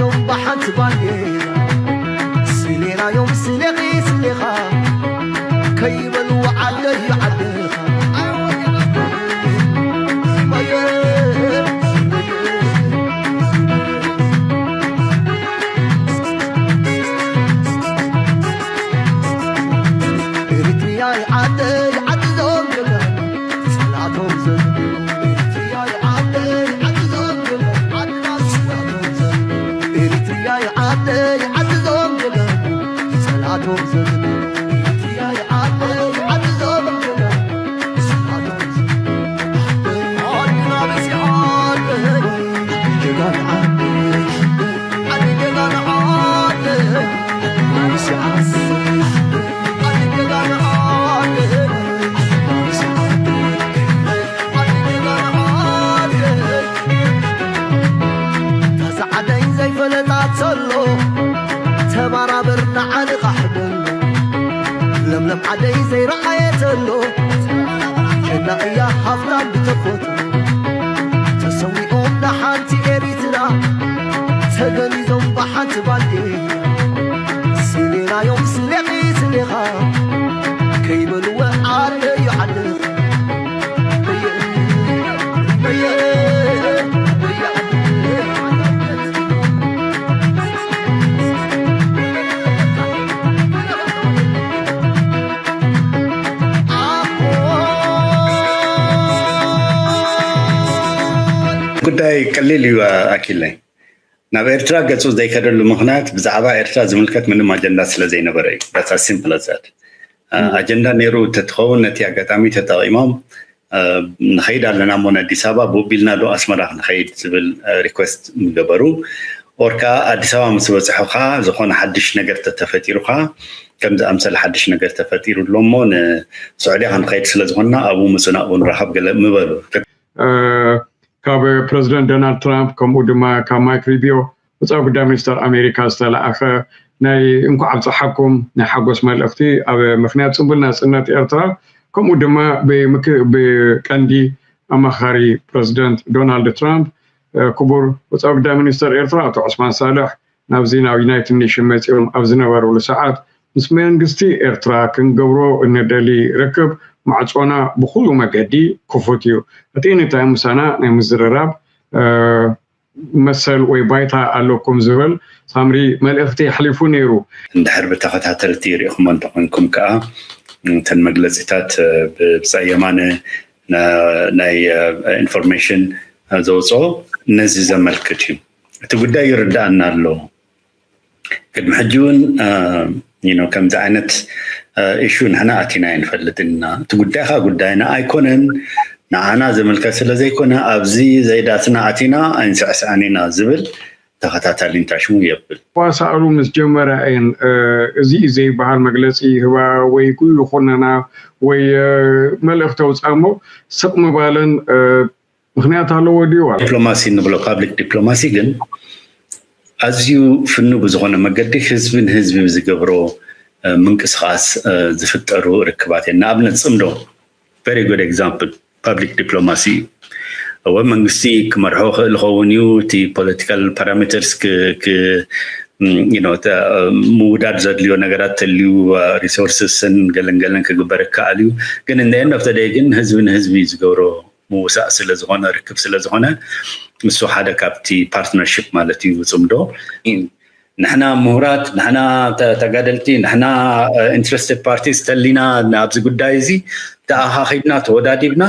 ዮም ብሓንቲ ባንዴራ ስሌናዮም ስሌኺ ስሌኻ ከይበልዎ ዓደይ ዓድኻ። ኤሪትሪያይ ዓደይ ዓዲ ዞም ጀጋኑ ጸላቶም ዘዝብሉ። ኤሪትሪያይ ዓደይ ዓዲ ዞም ጀጋኑ ዓድና ጸላቶም ዘዝብሉ። ኤሪትሪያይ ዓደይ ዓዲ ዞም ጀጋኑ ጸላቶም ዘዝብሉ። ኤሪትሪያይ ዓደይ ዓዲ ዞም ጀጋኑ ጸላቶም ዘዝብሉ። ዓድና በዚሓ ዓደይ ጀጋኑ ዓደይ ዛዓደይ ዘይፈለጣ ተሎ ተባራበር ንዓንቓሕ በሎ። ለምለም ዓደይ ዘይረኣየ ተሎ ጀና እያ ሃፍታም ብተፈጥሮ። ተሰዊኦም ንሓንቲ ኤሪትራ ተገኒዞም ብሓንቲ ባንዴራ ስሌናዮም ስሌኺ ስሌኻ ከይበልወ ዓደዩ ዓደኻ። ጉዳይ ቀሊል እዩ ኣኪለይ። ናብ ኤርትራ ገጹ ዘይከደሉ ምኽንያት ብዛዕባ ኤርትራ ዝምልከት ምንም ኣጀንዳ ስለ ዘይነበረ እዩ። That's as simple as that። ኣጀንዳ ነይሩ እንተትኸውን ነቲ ኣጋጣሚ ተጠቒሞም ንኸይድ ኣለና እሞ ንኣዲስ ኣበባ ብኡ ቢልና ዶ ኣስመራ ክንኸይድ ዝብል ሪኩዌስት ምገበሩ። ኦር ከዓ ኣዲስ ኣበባ ምስ በፅሑ ከዓ ዝኾነ ሓድሽ ነገር ተተፈጢሩ ከዓ ከም ዝኣምሰለ ሓድሽ ነገር ተፈጢሩ ኣሎ እሞ ንስዑድያ ክንኸይድ ስለ ዝኾንና ኣብኡ ምፁና ኣብኡ ንራኸብ ገለ ምበሉ። ካብ ፕረዚደንት ዶናልድ ትራምፕ ከምኡ ድማ ካብ ማይክ ሪቢዮ ወፃኢ ጉዳይ ሚኒስተር ኣሜሪካ ዝተለኣኸ ናይ እንኳዕ ኣብፀሓኩም ናይ ሓጎስ መልእኽቲ ኣብ ምክንያት ፅንብል ናፅነት ኤርትራ ከምኡ ድማ ብቀንዲ ኣማኻሪ ፕረዚደንት ዶናልድ ትራምፕ ክቡር ወፃኢ ጉዳይ ሚኒስተር ኤርትራ ኣቶ ዑስማን ሳልሕ ናብዚ ናብ ዩናይትድ ኔሽን መፂኦም ኣብ ዝነበሩሉ ሰዓት ምስ መንግስቲ ኤርትራ ክንገብሮ እንደሊ ርክብ ማዕፆና ብኩሉ መገዲ ክፉት እዩ። እቲ እንታይ ምሳና ናይ ምዝርራብ መሰል ወይ ባይታ ኣለኩም ዝብል ሳምሪ መልእኽቲ ኣሕሊፉ ነይሩ። እንድሕር ብተኸታተልቲ ሪእኹሞ እንተኾንኩም ከዓ እተን መግለፂታት ብብፃይ የማነ ናይ ኢንፎርሜሽን ዘውፅኦ ነዚ ዘመልክት እዩ። እቲ ጉዳይ ይርዳኣና ኣሎ። ቅድሚ ሕጂ እውን you know ከምዚ ዓይነት ኢሹ ንሕና ኣቲና ኣይንፈልጥን ኢና። እቲ ጉዳይ ከዓ ጉዳይና ኣይኮነን፣ ንዓና ዝምልከት ስለ ዘይኮነ ኣብዚ ዘይዳትና ኣቲና ኣይንስዕስዕን ኢና ዝብል ተኸታታሊ እንታሽሙ የብል። ዋሳእሉ ምስ ጀመራ እየን እዚ እዩ ዘይበሃል መግለፂ ይህባ ወይ ኩሉ ይኹነና ወይ መልእኽቲ ኣውፅኣ እሞ ስቕ ምባለን ምኽንያት ኣለዎ ድዩ? ዲፕሎማሲ እንብሎ ፓብሊክ ዲፕሎማሲ ግን ኣዝዩ ፍኑ ብዝኾነ መገዲ ህዝቢ ንህዝቢ ብዝገብሮ ምንቅስቃስ ዝፍጠሩ ርክባት እዮም። ንኣብነት ፅምዶ very good example public diplomacy እዩ። እወ መንግስቲ ክመርሖ ክእል ይኸውን እዩ። እቲ ፖለቲካል ፓራሜተርስ ምውዳድ ዘድልዮ ነገራት ተልዩ ሪሶርስስን ገለን ገለን ክግበር ይከኣል እዩ። ግን in the end of the day ግን ህዝቢ ንህዝቢ ዝገብሮ ምውሳእ ስለ ዝኾነ ርክብ ስለ ዝኾነ ንሱ ሓደ ካብቲ ፓርትነርሽፕ ማለት እዩ ዝፅምዶ። ንሕና ምሁራት ንሕና ተጋደልቲ ንሕና ኢንትረስትድ ፓርቲስ ተሊና ኣብዚ ጉዳይ እዚ ተኣኻኺብና ተወዳዲብና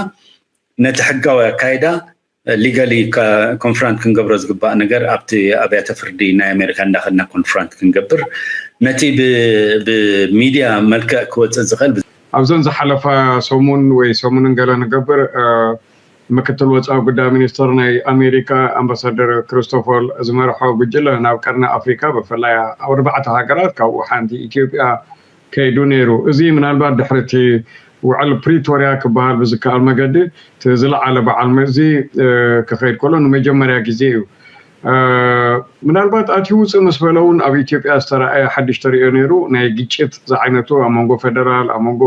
ነቲ ሕጋዊ ኣካይዳ ሊጋሊ ኮንፍራንት ክንገብሮ ዝግባእ ነገር ኣብቲ ኣብያተ ፍርዲ ናይ ኣሜሪካ እንዳኸድና ኮንፍራንት ክንገብር ነቲ ብሚድያ መልክዕ ክወፅእ ዝኽእል ኣብዘን ዝሓለፋ ሰሙን ወይ ሰሙንን ገለ ንገብር ምክትል ወፃኢ ጉዳይ ሚኒስትር ናይ ኣሜሪካ ኣምባሳደር ክሪስቶፈር ዝመርሖ ጉጅለ ናብ ቀርኒ ኣፍሪካ ብፍላይ ኣብ ኣርባዕተ ሃገራት ካብኡ ሓንቲ ኢትዮጵያ ከይዱ ነይሩ። እዚ ምናልባት ድሕሪ እቲ ውዕል ፕሪቶርያ ክበሃል ብዝከኣል መገዲ እቲ ዝለዓለ በዓል መዚ ክኸይድ ከሎ ንመጀመርያ ግዜ እዩ። ምናልባት ኣትዩ ውፅእ ምስ በለ እውን ኣብ ኢትዮጵያ ዝተረኣየ ሓድሽ ተርእዮ ነይሩ። ናይ ግጭት ዝዓይነቱ ኣብ መንጎ ፌደራል፣ ኣብ መንጎ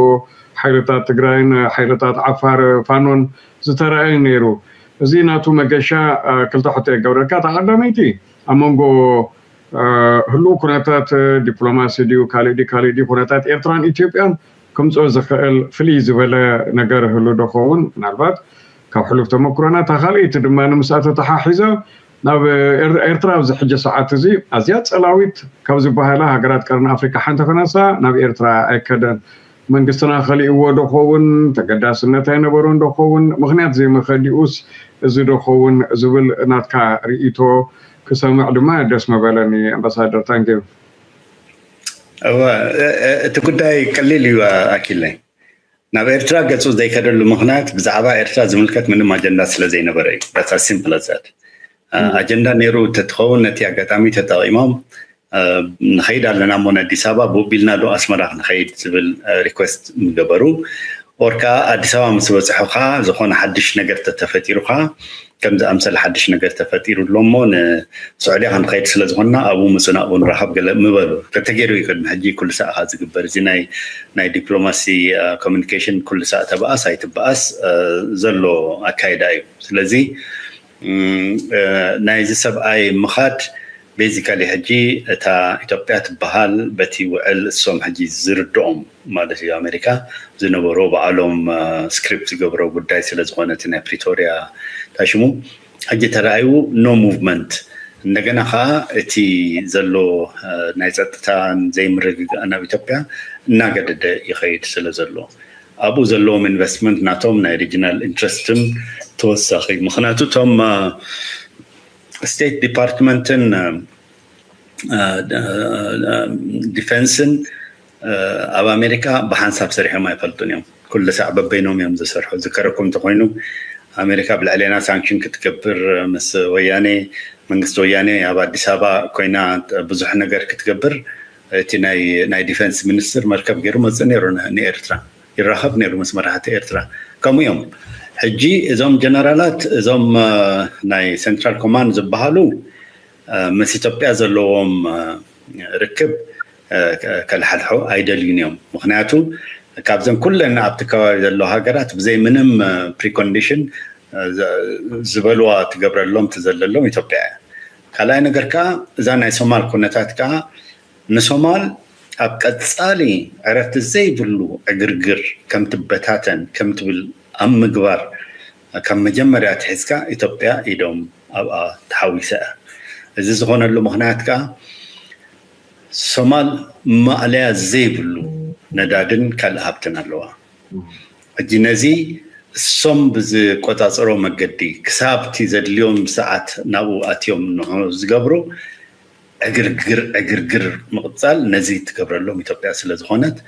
ሓይልታት ትግራይን ሓይልታት ዓፋር ፋኖን ዝተረኣየ ነይሩ። እዚ ናቱ መገሻ ክልተ ሕቶ የገብረልካ። እታ ቀዳመይቲ ኣብ መንጎ ህሉው ኩነታት ዲፕሎማሲ ድዩ ካልእ ድዩ ካልእ ድዩ ኩነታት ኤርትራን ኢትዮጵያን ክምፅኦ ዝኽእል ፍልይ ዝበለ ነገር ህሉ ዶ ኸውን? ምናልባት ካብ ሕሉፍ ተመክሮና እታ ካልኣይቲ ድማ ንምስኣ ተተሓሒዘ ናብ ኤርትራ ኣብዚ ሕጂ ሰዓት እዚ ኣዝያ ፀላዊት ካብ ዝበሃላ ሃገራት ቀርኒ ኣፍሪካ ሓንቲ ኮይናሳ ናብ ኤርትራ ኣይከደን። መንግስትና ከሊእዎ ዶ ኸውን? ተገዳስነት ኣይነበሮን ዶ ኸውን? ምኽንያት ዘይመኸዲኡስ እዚ ዶ ኸውን ዝብል ናትካ ርእይቶ ክሰምዕ ድማ ደስ ምበለኒ። ኣምባሳደር ታንኪ። እወ፣ እቲ ጉዳይ ቀሊል እዩ ኣኪለይ። ናብ ኤርትራ ገጹ ዘይከደሉ ምኽንያት ብዛዕባ ኤርትራ ዝምልከት ምንም ኣጀንዳ ስለ ዘይነበረ እዩ። That's as simple as that። ኣጀንዳ ነይሩ ተትኸውን ነቲ ኣጋጣሚ ተጠቒሞም ንኸይድ ኣለና እሞ ንኣዲስ ኣበባ ብኡቢልና ዶ ኣስመራ ክንኸይድ ዝብል ሪኩስት ምገበሩ። ኦር ከዓ ኣዲስ ኣበባ ምስ በፅሑ ከዓ ዝኾነ ሓድሽ ነገር ተተፈጢሩ ከዓ ከም ዝኣምሰለ ሓድሽ ነገር ተፈጢሩ ኣሎ እሞ ንስዑድያ ክንኸይድ ስለ ዝኾንና ኣብኡ ምፁ ናብኡ ንራኸብ ገለ ምበሉ። ተተገይሩ እዩ ቅድሚ ሕጂ ኩሉ ሳዕ ከዓ ዝግበር። እዚ ናይ ናይ ዲፕሎማሲ ኮሚኒኬሽን ኩሉ ሳዕ ተበኣስ ኣይትበኣስ ዘሎ ኣካይዳ እዩ። ስለዚ ናይዚ ሰብኣይ ምኻድ ቤዚካሊ ሕጂ እታ ኢትዮጵያ ትበሃል በቲ ውዕል እሶም ሕጂ ዝርድኦም ማለት እዩ ኣሜሪካ ዝነበሮ ባዕሎም ስክሪፕት ዝገብሮ ጉዳይ ስለ ዝኾነ እቲ ናይ ፕሪቶሪያ ታሽሙ ሕጂ ተረኣዩ no movement። እንደገና ከዓ እቲ ዘሎ ናይ ፀጥታን ዘይምርግጋእን ኣብ ኢትዮጵያ እናገደደ ይኸይድ ስለ ዘሎ ኣብኡ ዘለዎም ኢንቨስትመንት ናቶም ናይ ሪጂናል ኢንትረስትን ተወሳኺ ምክንያቱ እቶም ስቴት ዲፓርትመንትን ዲፌንስን ኣብ ኣሜሪካ ብሓንሳብ ሰሪሖም ኣይፈልጡን እዮም። ኩሉ ሳዕ በበይኖም እዮም ዝሰርሑ። ዝከረኩም እንተኮይኑ ኣሜሪካ ብልዕሌና ሳንክሽን ክትገብር ምስ ወያኔ መንግስቲ ወያኔ ኣብ ኣዲስ ኣበባ ኮይና ብዙሕ ነገር ክትገብር እቲ ናይ ዲፌንስ ሚኒስትር መርከብ ገይሩ መፅእ ነይሩ ንኤርትራ ይራኸብ ነይሩ ምስ መራሕቲ ኤርትራ ከምኡ እዮም። ሕጂ እዞም ጀነራላት እዞም ናይ ሴንትራል ኮማንድ ዝበሃሉ ምስ ኢትዮጵያ ዘለዎም ርክብ ከልሓልሑ ኣይደልዩን እዮም። ምክንያቱ ካብዘን ኩለን ኣብቲ ከባቢ ዘለዋ ሃገራት ብዘይ ምንም ፕሪኮንዲሽን ዝበልዋ ትገብረሎም ትዘለሎም ኢትዮጵያ እያ። ካልኣይ ነገር ከዓ እዛ ናይ ሶማል ኩነታት ከዓ ንሶማል ኣብ ቀፃሊ ዕረፍቲ ዘይብሉ ዕግርግር ከም ትበታተን ከም ትብል ኣብ ምግባር ካብ መጀመርያ ኣትሒዝካ ኢትዮጵያ ኢዶም ኣብኣ ተሓዊሳ እያ። እዚ ዝኾነሉ ምኽንያት ከዓ ሶማል ማእለያ ዘይብሉ ነዳድን ካልእ ሃብትን ኣለዋ። ሕጂ ነዚ እሶም ብዝቆፃፀሮ መገዲ ክሳብቲ ዘድልዮም ሰዓት ናብኡ ኣትዮም ንዑ ዝገብሩ ዕግርግር ዕግርግር ምቕፃል ነዚ ትገብረሎም ኢትዮጵያ ስለ ዝኾነት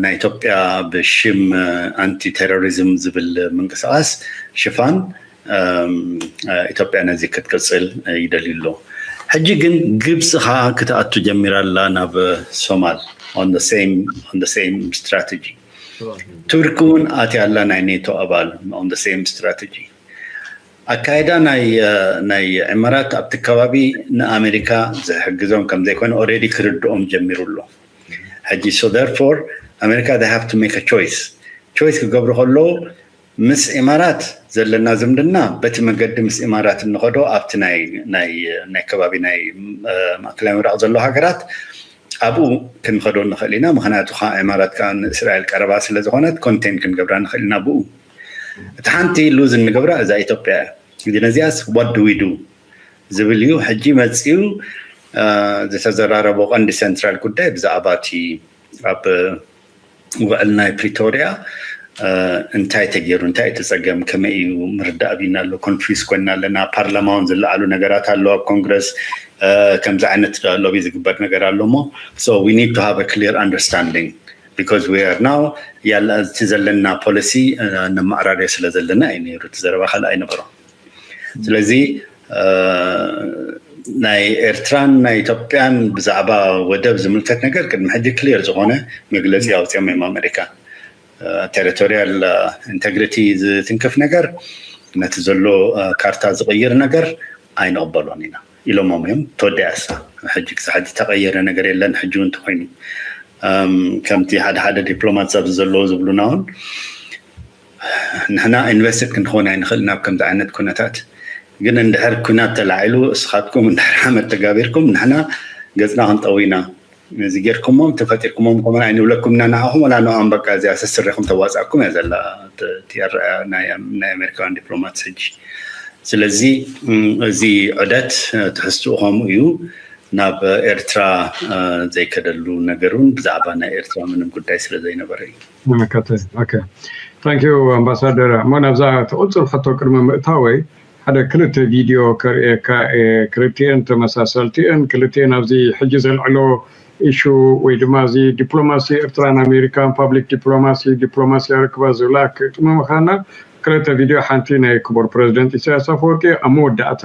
ናይ ኢትዮጵያ ብሽም ኣንቲ ቴሮሪዝም ዝብል ምንቅስቃስ ሽፋን ኢትዮጵያ ነዚ ክትቅፅል ይደልዩ ኣሎ። ሕጂ ግን ግብፂ ከዓ ክትኣቱ ጀሚራ ኣላ ናብ ሶማል on the same on the same strategy። ቱርኪ እውን ኣትያ ኣላ ናይ ኔቶ ኣባል on the same strategy። ኣካይዳ ናይ ናይ ዕመራት ኣብቲ ከባቢ ንኣሜሪካ ዝሕግዞም ከም ዘይኮነ already ክርድኦም ጀሚሩ ኣሎ። ሕጂ so therefore ኣሜሪካ they have to make a choice choice ክገብሩ ከለዉ ምስ ኢማራት ዘለና ዝምድና በቲ መገዲ ምስ ኢማራት እንኸዶ ኣብቲ ናይ ናይ ናይ ከባቢ ናይ ማእከላይ ምብራቕ ዘሎ ሃገራት ኣብኡ ክንኸዶ ንኽእል ኢና። ምክንያቱ ከዓ ኢማራት ከዓ ንእስራኤል ቀረባ ስለ ዝኾነት ኮንቴን ክንገብራ ንኽእል ኢና ብኡ። እቲ ሓንቲ ሉዝ እንገብራ እዛ ኢትዮጵያ እያ። ሕጂ ነዚኣስ what do we do ዝብል እዩ። ሕጂ መፅኡ ዝተዘራረቦ ቀንዲ ሴንትራል ጉዳይ ብዛዕባ እቲ ኣብ ውዕል ናይ ፕሪቶሪያ እንታይ ተገይሩ እንታይ እቲ ፀገም ከመይ እዩ ምርዳእ ቢና ኣሎ ኮንፊዝ ኮይና ኣለና። ፓርላማ እውን ዝለዓሉ ነገራት ኣሎ ኣብ ኮንግረስ ከምዚ ዓይነት ሎቢ ዝግበር ነገር ኣሎ እሞ so we need to have a clear understanding because we are now ያለ እቲ ዘለና ፖሊሲ ነማዕራርዮ ስለ ዘለና እዩ ነይሩ እቲ ዘረባ ካልእ ኣይነበሮም። ስለዚ ናይ ኤርትራን ናይ ኢትዮጵያን ብዛዕባ ወደብ ዝምልከት ነገር ቅድሚ ሕጂ ክሊር ዝኾነ መግለፂ ኣውፅኦም እዮም ኣሜሪካ። ቴሪቶሪያል ኢንተግሪቲ ዝትንክፍ ነገር ነቲ ዘሎ ካርታ ዝቕይር ነገር ኣይንቕበሎን ኢና ኢሎሞም እዮም። ተወዲኣ እሳ ሕጂ ክሳብ ሕጂ ተቐየረ ነገር የለን። ሕጂ እውን እንተኮይኑ ከምቲ ሓደ ሓደ ዲፕሎማት ኣብዚ ዘለዎ ዝብሉና እውን ንሕና ኢንቨስትድ ክንኸውን ኣይንኽእል ናብ ከምዚ ዓይነት ኩነታት ግን እንድሕር ኩናት ተላዒሉ እስኻትኩም እንድሕር ሓመድ ተጋቢርኩም ንሕና ገጽና ክንጠውይና እዚ ጌርኩሞም ተፈጢርኩሞም ከምና ኣይንብለኩም ኢና ንዓኹም ወላ ንኦም በቃ እዚኣ ሰስሪኹም ተዋጻእኩም እያ ዘላ እቲ ኣረኣያ ናይ ኣሜሪካውያን ዲፕሎማትስ ሕጂ። ስለዚ እዚ ዑደት ትሕዝትኡ ከምኡ እዩ። ናብ ኤርትራ ዘይከደሉ ነገር እውን ብዛዕባ ናይ ኤርትራ ምንም ጉዳይ ስለ ዘይነበረ እዩ። መከተ ኦኬ ታንክ ዩ ኣምባሳደር። እሞ ናብዛ ትቕፅል ሕቶ ቅድሚ ምእታወይ ሓደ ክልተ ቪድዮ ከርእየካ እየ። ክልቲኤን ተመሳሰልቲ እየን። ክልቲኤን ኣብዚ ሕጂ ዘልዕሎ ኢሹ ወይ ድማ እዚ ዲፕሎማሲ ኤርትራን ኣሜሪካን ፓብሊክ ዲፕሎማሲ ዲፕሎማሲ ርክባ ዝብላ ክጥምምኻና ክልተ ቪድዮ ሓንቲ ናይ ክቡር ፕረዚደንት ኢሳያስ ኣፈወርቂ ኣብ መወዳእታ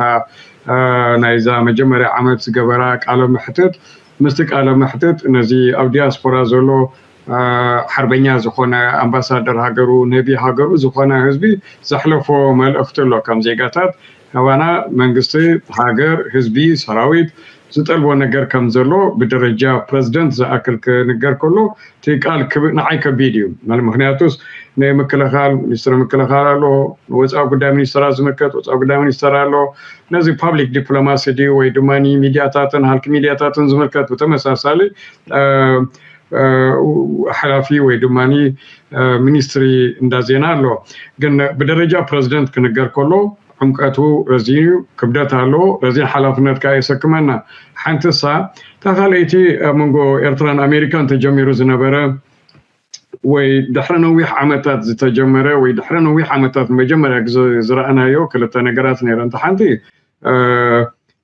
ናይዛ መጀመርያ ዓመት ዝገበራ ቃለ መሕትት ምስቲ ቃለ መሕትት ነዚ ኣብ ዲያስፖራ ዘሎ ሓርበኛ ዝኾነ ኣምባሳደር ሃገሩ ነቢ ሃገሩ ዝኾነ ህዝቢ ዘሕለፎ መልእኽቲ ኣሎ ከም ዜጋታት ካባና መንግስቲ ሃገር ህዝቢ ሰራዊት ዝጠልቦ ነገር ከም ዘሎ ብደረጃ ፕረዚደንት ዝኣክል ክንገር ከሎ እቲ ቃል ንዓይ ከቢድ እዩ። ምክንያቱስ ናይ ምክልኻል ሚኒስትር ምክልኻል ኣሎ፣ ንወፃኢ ጉዳይ ሚኒስትራት ዝምልከት ወፃኢ ጉዳይ ሚኒስተር ኣሎ። ነዚ ፓብሊክ ዲፕሎማሲ ድዩ ወይ ድማ ሚዲያታትን ሃልኪ ሚዲያታትን ዝምልከት ብተመሳሳሊ ሓላፊ ወይ ድማ ሚኒስትሪ እንዳ ዜና ኣሎ። ግን ብደረጃ ፕረዚደንት ክንገር ከሎ ዕምቀቱ ረዚን እዩ፣ ክብደት ኣለዎ፣ ረዚን ሓላፍነት ከዓ የሰክመና። ሓንቲ እሳ እታ ካልኣይቲ ኣብ መንጎ ኤርትራን ኣሜሪካን ተጀሚሩ ዝነበረ ወይ ድሕሪ ነዊሕ ዓመታት ዝተጀመረ ወይ ድሕሪ ነዊሕ ዓመታት መጀመርያ ግዜ ዝረኣናዮ ክልተ ነገራት ነይረ። እንተ ሓንቲ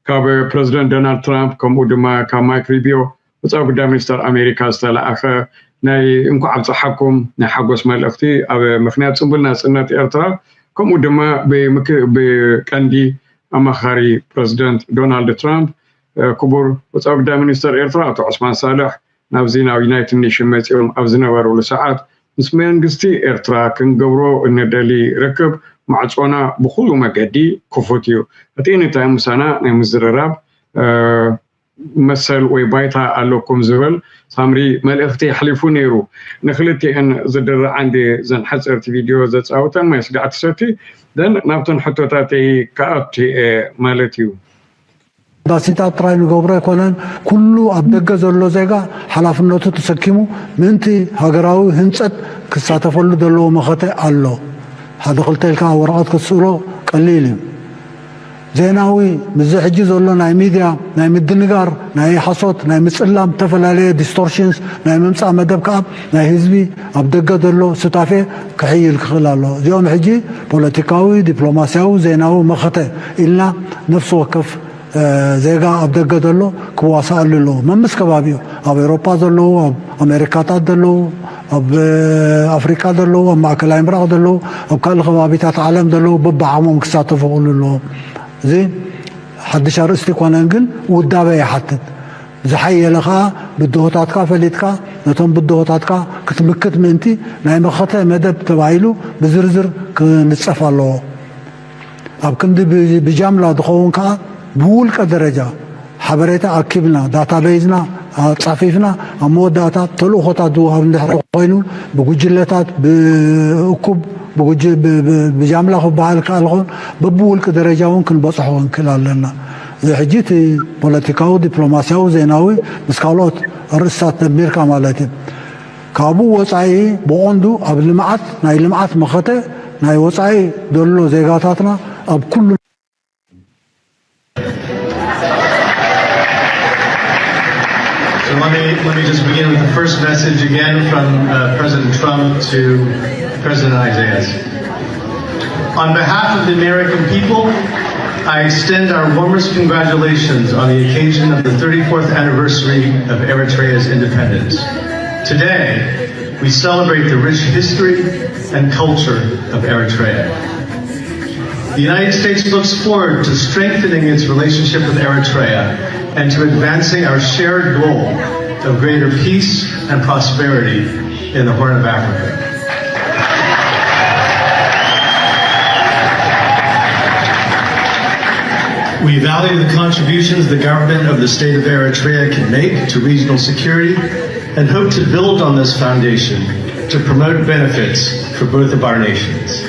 ካብ ፕረዚደንት ዶናልድ ትራምፕ ከምኡ ድማ ካብ ማይክ ሪቢዮ ወፃኢ ጉዳይ ሚኒስተር ኣሜሪካ ዝተለኣኸ ናይ እንኳዕ ኣብፀሓኩም ናይ ሓጎስ መልእኽቲ ኣብ ምክንያት ፅንብል ናፅነት ኤርትራ ከምኡ ድማ ብቀንዲ ኣማኻሪ ፕረዚደንት ዶናልድ ትራምፕ ክቡር ወፃኢ ጉዳይ ሚኒስተር ኤርትራ ኣቶ ዑስማን ሳልሕ ናብዚ ናብ ዩናይትድ ኔሽን መፂኦም ኣብ ዝነበሩሉ ሰዓት ምስ መንግስቲ ኤርትራ ክንገብሮ እንደሊ ርክብ ማዕፆና ብኩሉ መገዲ ክፉት እዩ። እቲ እንታይ ምሳና ናይ ምዝርራብ መሰል ወይ ባይታ ኣለኩም ዝብል ሳምሪ መልእኽቲ ኣሕሊፉ ነይሩ። ንክልቲኤን ዝድርዓ እንዲ ዘን ሓፀርቲ ቪድዮ ዘፃውተን ማይ ስጋዕ ትሰቲ ደን ናብተን ሕቶታተይ ከኣቱ እየ ማለት እዩ። ኤምባሲታት ጥራይ ንገብሮ ኣይኮነን፣ ኩሉ ኣብ ደገ ዘሎ ዜጋ ሓላፍነቱ ተሰኪሙ ምእንቲ ሃገራዊ ህንፀት ክሳተፈሉ ዘለዎ መኸተ ኣሎ። ሓደ ክልተ ኢልካ ወረቐት ክትስእሎ ቀሊል እዩ። ዜናዊ ምስዚ ሕጂ ዘሎ ናይ ሚድያ ናይ ምድንጋር ናይ ሓሶት ናይ ምፅላም ዝተፈላለየ ዲስቶርሽንስ ናይ ምምፃእ መደብ ከዓ ናይ ህዝቢ ኣብ ደገ ዘሎ ሱታፌ ክሕይል ክኽእል ኣሎ። እዚኦም ሕጂ ፖለቲካዊ፣ ዲፕሎማስያዊ፣ ዜናዊ መኸተ ኢልና ነፍሲ ወከፍ ዜጋ ኣብ ደገ ዘሎ ክዋሳኣሉ ኣለዎ። መምስ ከባቢኡ ኣብ ኤውሮጳ ዘለዉ፣ ኣብ ኣሜሪካታት ዘለዉ፣ ኣብ ኣፍሪቃ ዘለዉ፣ ኣብ ማእከላይ ምብራቕ ዘለዉ፣ ኣብ ካልእ ከባቢታት ዓለም ዘለዉ በብዓቕሞም ክሳተፉ ክኽእሉ ኣለዎም። እዚ ሓድሽ ኣርእስቲ ኣይኮነን፣ ግን ውዳበ ይሓትት። ዝሓየለ ከኣ ብድሆታትካ ፈሊጥካ ነቶም ብድሆታትካ ክትምክት ምእንቲ ናይ መኸተ መደብ ተባሂሉ ብዝርዝር ክንጸፍ ኣለዎ። ኣብ ክንዲ ብጃምላ ዝኸውን ከኣ ብውልቀ ደረጃ ሓበሬታ ኣኪብና ዳታቤዝና ኣጻፊፍና ኣብ መወዳእታ ተልእኾታት ዝወሃብ እንድሕር ኮይኑ ብጉጅለታት ብእኩብ ብጃምላ ክበሃል ከኣ ዝኾን በብውልቂ ደረጃ እውን ክንበፅሖ ክንክእል ኣለና። እዚ ሕጂ እቲ ፖለቲካዊ፣ ዲፕሎማስያዊ፣ ዜናዊ ምስ ካልኦት ኣርእስታት ደሚርካ ማለት እዩ። ካብኡ ወፃኢ ብቐንዱ ኣብ ልምዓት ናይ ልምዓት መኸተ ናይ ወፃኢ ዘሎ ዜጋታትና ኣብ ኩሉ So let me, let me just begin with the first message again from uh, President Trump to President Isaias. On behalf of the American people, I extend our warmest congratulations on the occasion of the thirty-fourth anniversary of Eritrea's independence. Today, we celebrate the rich history and culture of Eritrea. The United States looks forward to strengthening its relationship with Eritrea and to advancing our shared goal of greater peace and prosperity in the Horn of Africa. We value the contributions the government of the state of Eritrea can make to regional security and hope to build on this foundation to promote benefits for both of our nations.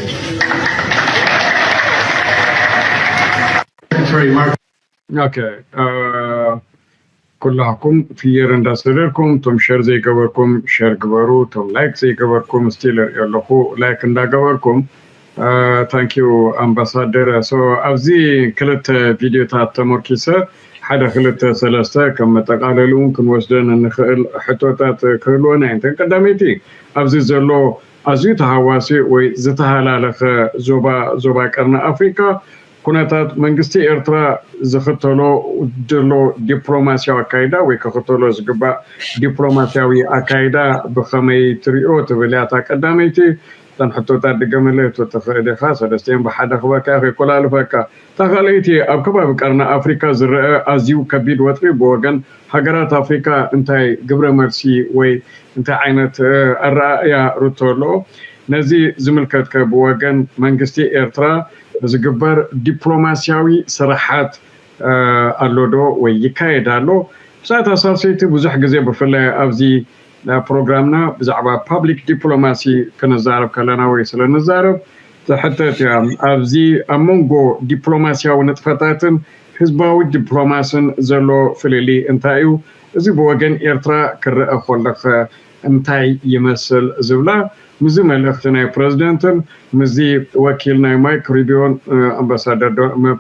ኦኬ፣ ኩላኩም ፍየር እንዳሰደድኩም፣ እቶም ሸር ዘይገበርኩም ሸር ግበሩ፣ እቶም ላይክ ዘይገበርኩም፣ ስቲል እሪኦ ኣለኹ ላይክ እንዳገበርኩም። ታንኪዩ ኣምባሳደር። ሶ ኣብዚ ክልተ ቪድዮታት ተመርኪሰ ሓደ ክልተ ሰለስተ ከም መጠቃለሊ እውን ክንወስደን እንኽእል ሕቶታት ክህልወና እየን። እተን ቀዳመይቲ፣ ኣብዚ ዘሎ ኣዝዩ ተሃዋሲ ወይ ዝተሃላለኸ ዞባ ዞባ ቀርኒ ኣፍሪካ ኩነታት፣ መንግስቲ ኤርትራ ዝኽተሎ ዘሎ ዲፕሎማሲያዊ ኣካይዳ ወይ ክኽተሎ ዝግባእ ዲፕሎማሲያዊ ኣካይዳ ብኸመይ ትሪኦ ትብል እያ እታ ቀዳመይቲ። እተን ሕቶታት ድገመለይ እቶ ትኽእል ኢኻ፣ ሰለስቲኤን ብሓደ ክበካ እየ፣ ከይኮላልፈካ። እታ ካልኣይቲ፣ ኣብ ከባቢ ቀርኒ ኣፍሪካ ዝረአ ኣዝዩ ከቢድ ወጥሪ ብወገን ሃገራት ኣፍሪካ እንታይ ግብረ መልሲ ወይ እንታይ ዓይነት ኣረኣእያ ርቶ ኣለዎ? ነዚ ዝምልከትከ ብወገን መንግስቲ ኤርትራ ዝግበር ዲፕሎማሲያዊ ስራሓት ኣሎ ዶ ወይ ይካየድ ኣሎ? ብዛዕባ ሳልሰይቲ ብዙሕ ግዜ ብፍላይ ኣብዚ ፕሮግራምና ብዛዕባ ፓብሊክ ዲፕሎማሲ ክንዛረብ ከለና ወይ ስለ ንዛረብ ትሕተት እያ። ኣብዚ ኣብ መንጎ ዲፕሎማሲያዊ ንጥፈታትን ህዝባዊ ዲፕሎማስን ዘሎ ፍልልይ እንታይ እዩ? እዚ ብወገን ኤርትራ ክረአ ከሎኸ እንታይ ይመስል ዝብላ፣ ምስዚ መልእኽቲ ናይ ፕረዚደንትን ምስዚ ወኪል ናይ ማይክ ሩቢዮን ኣምባሳደር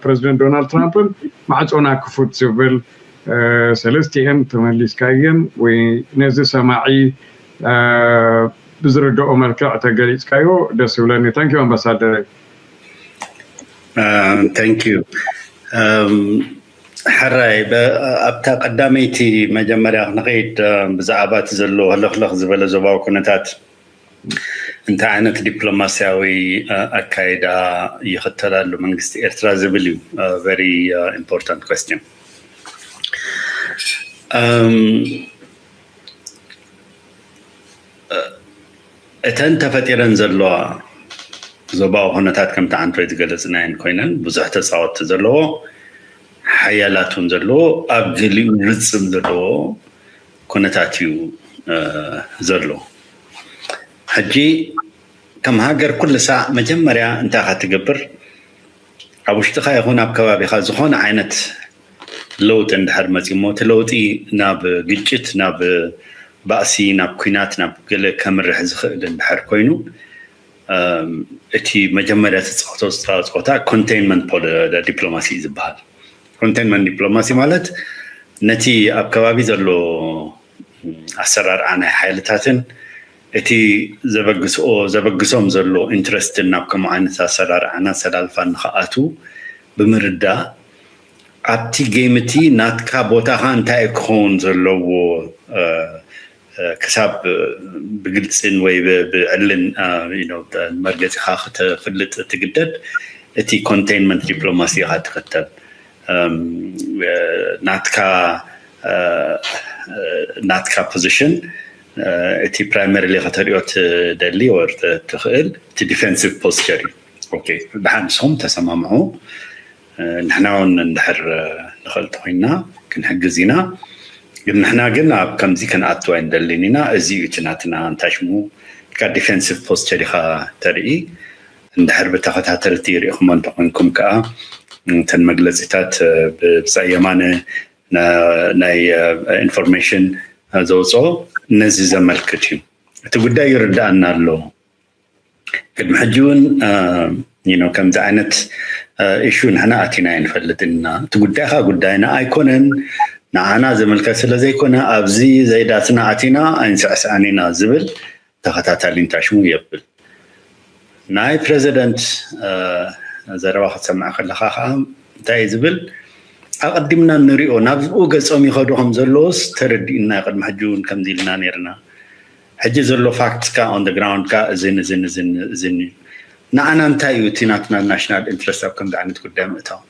ፕረዚደንት ዶናልድ ትራምፕን ማዕፆና ክፉት ዝብል ሰለስቲኤን ተመሊስካየን ወይ ነዚ ሰማዒ ብዝርድኦ መልክዕ ተገሊፅካዮ ደስ ይብለኒ። ታንኪዩ ኣምባሳደር። ታንኪዩ። ሕራይ፣ ኣብታ ቀዳመይቲ መጀመርያ ክንኸይድ፣ ብዛዕባ እቲ ዘሎ ህልኽልኽ ዝበለ ዞባዊ ኩነታት እንታይ ዓይነት ዲፕሎማሲያዊ ኣካይዳ ይኽተላሉ መንግስቲ ኤርትራ ዝብል እዩ። Very important question። እተን ተፈጢረን ዘለዋ ዞባዊ ኩነታት ከምቲ ዓንቶይ ዝገለፅናየን ኮይነን ብዙሕ ተፃወትቲ ዘለዎ ሓያላት እውን ዘለዎ ኣብ ገሊኡ ርፅም ዘለዎ ኩነታት እዩ ዘሎ። ሕጂ ከም ሃገር ኩሉ ሳዕ መጀመርያ እንታይ ኢኻ ትገብር? ኣብ ውሽጥኻ ይኹን ኣብ ከባቢኻ ዝኾነ ዓይነት ለውጢ እንድሕር መፂኡ እሞ እቲ ለውጢ ናብ ግጭት፣ ናብ ባእሲ፣ ናብ ኲናት፣ ናብ ገለ ከምርሕ ዝኽእል እንድሕር ኮይኑ እቲ መጀመርያ ትፃወቶ ፃወታ ኮንቴይንመንት ዲፕሎማሲ እዩ ዝበሃል። ኮንቴይንመንት ዲፕሎማሲ ማለት ነቲ ኣብ ከባቢ ዘሎ ኣሰራርዓ ናይ ሓይልታትን እቲ ዘበግስኦ ዘበግሶም ዘሎ ኢንትረስትን ናብ ከምኡ ዓይነት ኣሰራርዓን ኣሰላልፋን ንክኣትዉ ብምርዳእ ኣብቲ ጌም እቲ ናትካ ቦታኻ እንታይ እዩ ክኸውን ዘለዎ ክሳብ ብግልፅን ወይ ብዕልን መርገፂኻ ክትፍልጥ ትግደድ። እቲ ኮንቴይንመንት ዲፕሎማሲ ኢኻ ትኽተል። ናትካ ናትካ ፖዚሽን እቲ ፕራይመሪሊ ከተርእዮ ትደሊ ወር ትኽእል እቲ ዲፌንሲቭ ፖስቸር እዩ። ኦኬ፣ ደሓን ንስኹም ተሰማምዑ። ንሕና እውን እንድሕር ንኽእል ተኮይንና ክንሕግዝ ኢና። ግን ንሕና ግን ኣብ ከምዚ ክንኣቱ ኣይንደልን ኢና። እዚ እዩ እቲ ናትና እንታይ ሽሙ ኢልካ ዲፌንሲቭ ፖስቸር ኢኻ ተርኢ። እንድሕር ብተኸታተልቲ ርኢኹሞ እንተኮይንኩም ከዓ እተን መግለፂታት ብብፃይ የማነ ናይ ኢንፎርሜሽን ዘውፅኦ ነዚ ዘመልክት እዩ። እቲ ጉዳይ ይርዳኣና ኣሎ። ቅድሚ ሕጂ እውን ከምዚ ዓይነት ኢሹ ንሕና ኣቲና ኣይንፈልጥን ኢና። እቲ ጉዳይ ከዓ ጉዳይና ኣይኮነን፣ ንዓና ዝምልከት ስለ ዘይኮነ ኣብዚ ዘይዳትና ኣቲና ኣይንስዕስዐን ኢና ዝብል ተኸታታሊ እንታይ ሽሙ የብል። ናይ ፕረዚደንት ዘረባ ክትሰምዕ ከለኻ ከዓ እንታይ እዩ ዝብል? ኣቐዲምና ንሪኦ ናብኡ ገጾም ይኸዱ ከም ዘለዎስ ተረዲእና ቅድሚ ሕጂ እውን ከምዚ ኢልና ነይርና። ሕጂ ዘሎ ፋክትስ ከ on the ground ከ እዝን እዝን እዝን እዝን እዩ። ንዓና እንታይ እዩ እቲ ናትና ናሽናል ኢንትረስት ኣብ ከምዚ ዓይነት ጉዳይ ምእታው?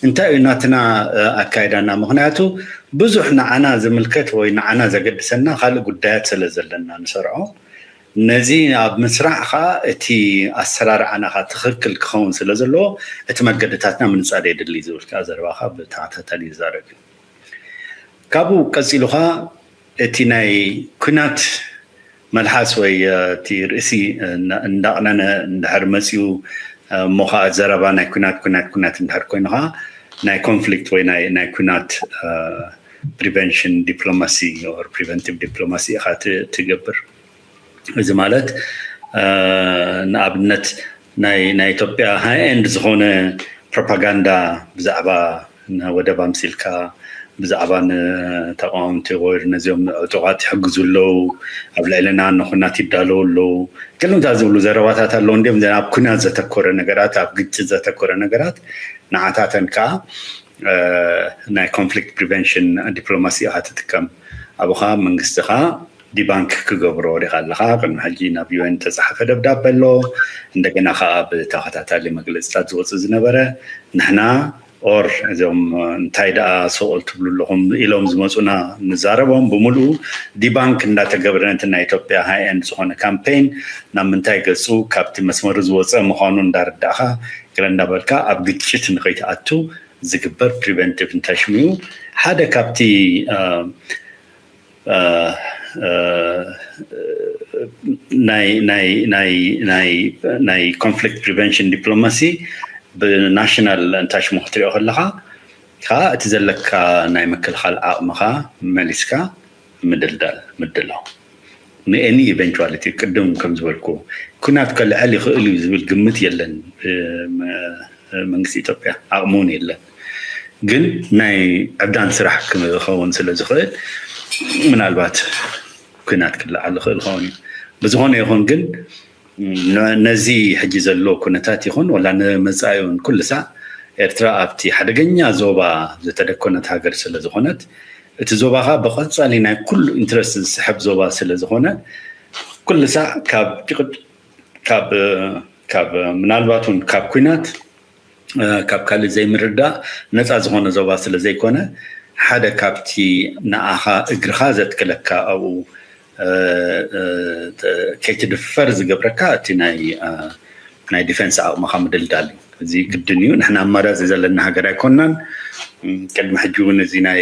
እንታይ እዩ ናትና ኣካይዳና? ምክንያቱ ብዙሕ ንዓና ዝምልከት ወይ ንዓና ዘገድሰና ካልእ ጉዳያት ስለ ዘለና ንሰርዖ፣ ነዚ ኣብ ምስራዕ ከዓ እቲ ኣሰራርዓና ከዓ ትኽክል ክኸውን ስለ ዘለዎ እቲ መገድታትና ምንፃር የድሊ ዝብል ከዓ ዘረባ ከዓ ብተኸታታሊ ይዛረብ እዩ። ካብኡ ቀፂሉ ከዓ እቲ ናይ ኩናት መልሓስ ወይ እቲ ርእሲ እንዳቕነነ እንድሕር መፂኡ እሞ ከዓ ዘረባ ናይ ኩናት ኩናት ኩናት እንድሕር ኮይኑ ከዓ ናይ ኮንፍሊክት ወይ ናይ ናይ ኩናት prevention diplomacy or preventive diplomacy ኢኻ ትገብር። እዚ ማለት ንኣብነት ናይ ናይ ኢትዮጵያ high end ዝኾነ ፕሮፓጋንዳ ብዛዕባ ወደብ ኣምሲልካ ብዛዕባ ንተቃወምቲ ወይ ነዚኦም ዕጡቓት ይሕግዙ ኣለዉ፣ ኣብ ልዕልና ንኹናት ይዳለዉ ኣለዉ፣ ገለምታ ዝብሉ ዘረባታት ኣለዉ። እንዲም ኣብ ኩናት ዘተኮረ ነገራት፣ ኣብ ግጭት ዘተኮረ ነገራት ንዓታተን ከዓ ናይ conflict prevention diplomacy ኢኻ ትጥቀም። ኣብኻ መንግስቲ ከዓ ዲባንክ ክገብሮ ሪኻ ኣለኻ። ቅድሚ ሕጂ ናብ ዩኤን ተፃሓፈ ደብዳበ ኣሎ። እንደገና ከዓ ብተኸታታሊ መግለፅታት ዝወፅእ ዝነበረ ንሕና ኦር እዞም እንታይ ደኣ ሰቆል ትብሉ ኣለኹም ኢሎም ዝመፁና ንዛረቦም ብምሉኡ ዲባንክ እንዳተገብረ ነቲ ናይ ኢትዮጵያ high end ዝኾነ ካምፔን ናብ ምንታይ ገፁ ካብቲ መስመሩ ዝወፀ ምዃኑ እንዳረዳእኻ ገለ እንዳበልካ ኣብ ግጭት ንኸይትኣቱ ዝግበር ፕሪቨንቲቭ እንታይ ሽሙ እዩ ሓደ ካብቲ ናይ conflict prevention diplomacy ብናሽናል እንታይ ሽሙ ክትሪኦ ከለኻ ከዓ እቲ ዘለካ ናይ ምክልኻል ዓቕምኻ መሊስካ ምድልዳል ምድላው ንኤኒ ኢቨንቹዋሊቲ ቅድም ከም ዝበልኩ ኩናት ከልዕል ይኽእል እዩ ዝብል ግምት የለን። መንግስቲ ኢትዮጵያ ዓቕሚ እውን የለን። ግን ናይ ዕብዳን ስራሕ ክኸውን ስለ ዝኽእል ምናልባት ኩናት ክለዓል ይኽእል ኸውን እዩ። ብዝኾነ ይኹን ግን ነዚ ሕጂ ዘሎ ኩነታት ይኹን ወላ ንመጻኢ እውን ኩሉ ሳዕ ኤርትራ ኣብቲ ሓደገኛ ዞባ ዝተደኮነት ሃገር ስለ ዝኾነት እቲ ዞባ ኸዓ ብቐጻሊ ናይ ኩሉ ኢንትረስት ዝስሕብ ዞባ ስለ ዝኾነ ኩሉ ሳዕ ካብ ካብ ካብ ምናልባት እውን ካብ ኩናት ካብ ካልእ ዘይምርዳእ ነፃ ዝኾነ ዞባ ስለ ዘይኮነ ሓደ ካብቲ ንኣኻ እግርኻ ዘትክለካ ኣብኡ ከይትድፈር ዝገብረካ እቲ ናይ ናይ ዲፌንስ ዓቕምኻ ምድልዳል እዩ። እዚ ግድን እዩ። ንሕና ኣማራፂ ዘለና ሃገር ኣይኮናን። ቅድሚ ሕጂ እውን እዚ ናይ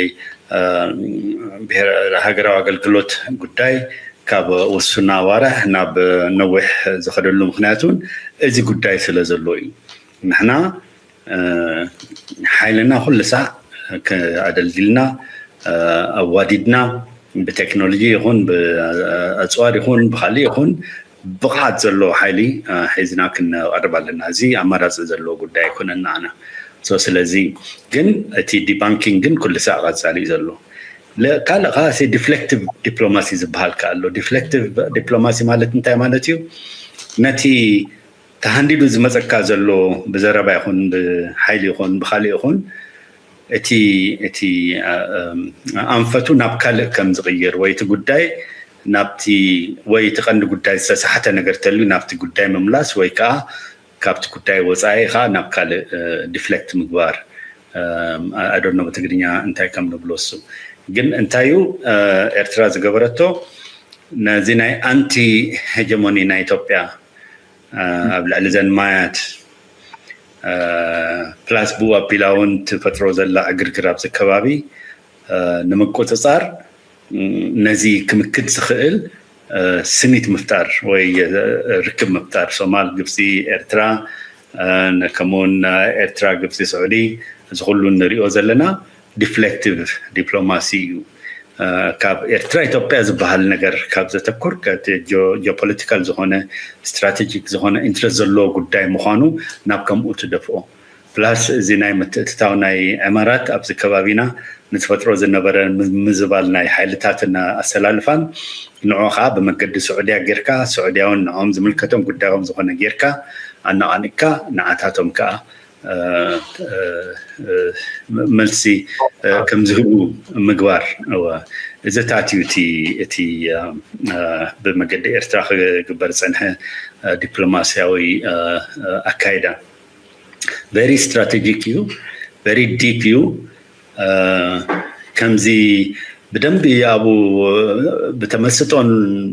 ሃገራዊ ኣገልግሎት ጉዳይ ካብ ውሱን ኣዋርሕ ናብ ነዊሕ ዝኸደሉ ምኽንያት እውን እዚ ጉዳይ ስለ ዘሎ እዩ። ንሕና ሓይልና ኩሉ ሳዕ ኣደልዲልና ኣዋዲድና ብቴክኖሎጂ ይኹን ብኣፅዋር ይኹን ብካሊእ ይኹን ብቕዓት ዘለዎ ሓይሊ ሒዝና ክንቐርብ ኣለና። እዚ ኣማራፂ ዘለዎ ጉዳይ ኣይኮነን ንዓና። ስለዚ ግን እቲ ዲባንኪንግ ግን ኩሉ ሳዕ ቀፃሊ እዩ ዘሎ። ካልእ ከዓ ዲፍሌክቲቭ ዲፕሎማሲ ዝበሃል ከዓ ኣሎ። ዲፍሌክቲቭ ዲፕሎማሲ ማለት እንታይ ማለት እዩ? ነቲ ተሃንዲዱ ዝመፀካ ዘሎ ብዘረባ ይኹን ብሓይሊ ይኹን ብካሊእ ይኹን እቲ እቲ ኣንፈቱ ናብ ካልእ ከም ዝቕይር ወይ እቲ ጉዳይ ናብቲ ወይ እቲ ቀንዲ ጉዳይ ዝተሳሕተ ነገር ተልዩ ናብቲ ጉዳይ ምምላስ ወይ ከዓ ካብቲ ጉዳይ ወፃኢ ከዓ ናብ ካልእ ዲፍሌክት ምግባር ኣዶኖ ብትግርኛ እንታይ ከም ንብሎ እሱ ግን እንታዩ ኤርትራ ዝገበረቶ ነዚ ናይ ኣንቲ ሄጀሞኒ ናይ ኢትዮጵያ ኣብ ልዕሊ ዘን ማያት ፕላስ ብኡ ኣቢላ እውን ትፈጥሮ ዘላ ዕግርግር ኣብዚ ከባቢ ንምቁፅፃር ነዚ ክምክት ዝኽእል ስኒት ምፍጣር ወይ ርክብ ምፍጣር ሶማል፣ ግብፂ፣ ኤርትራ ከምኡውን ኤርትራ፣ ግብፂ፣ ስዑዲ እዚ ኩሉ ንሪኦ ዘለና ዲፍሌክቲቭ ዲፕሎማሲ እዩ። ካብ ኤርትራ ኢትዮጵያ ዝበሃል ነገር ካብ ዘተኩር ጂኦፖለቲካል ዝኾነ ስትራቴጂክ ዝኾነ ኢንትረስት ዘለዎ ጉዳይ ምዃኑ ናብ ከምኡ ትደፍኦ። ፕላስ እዚ ናይ ምትእትታው ናይ ዕማራት ኣብዚ ከባቢና ንዝፈጥሮ ዝነበረ ምዝባል ናይ ሓይልታትን ኣሰላልፋን ንዑ ከዓ ብመገዲ ስዑድያ ጌርካ ስዑድያውን ንዖም ዝምልከቶም ጉዳዮም ዝኾነ ጌርካ ኣነቓኒቕካ ንዓታቶም ከዓ መልሲ ከም ዝህቡ ምግባር እዘታት እዩ እቲ ብመገዲ ኤርትራ ክግበር ዝፀንሐ ዲፕሎማስያዊ ኣካይዳ very strategic እዩ very deep እዩ ከምዚ ብደንቢ ኣብኡ ብተመስጦን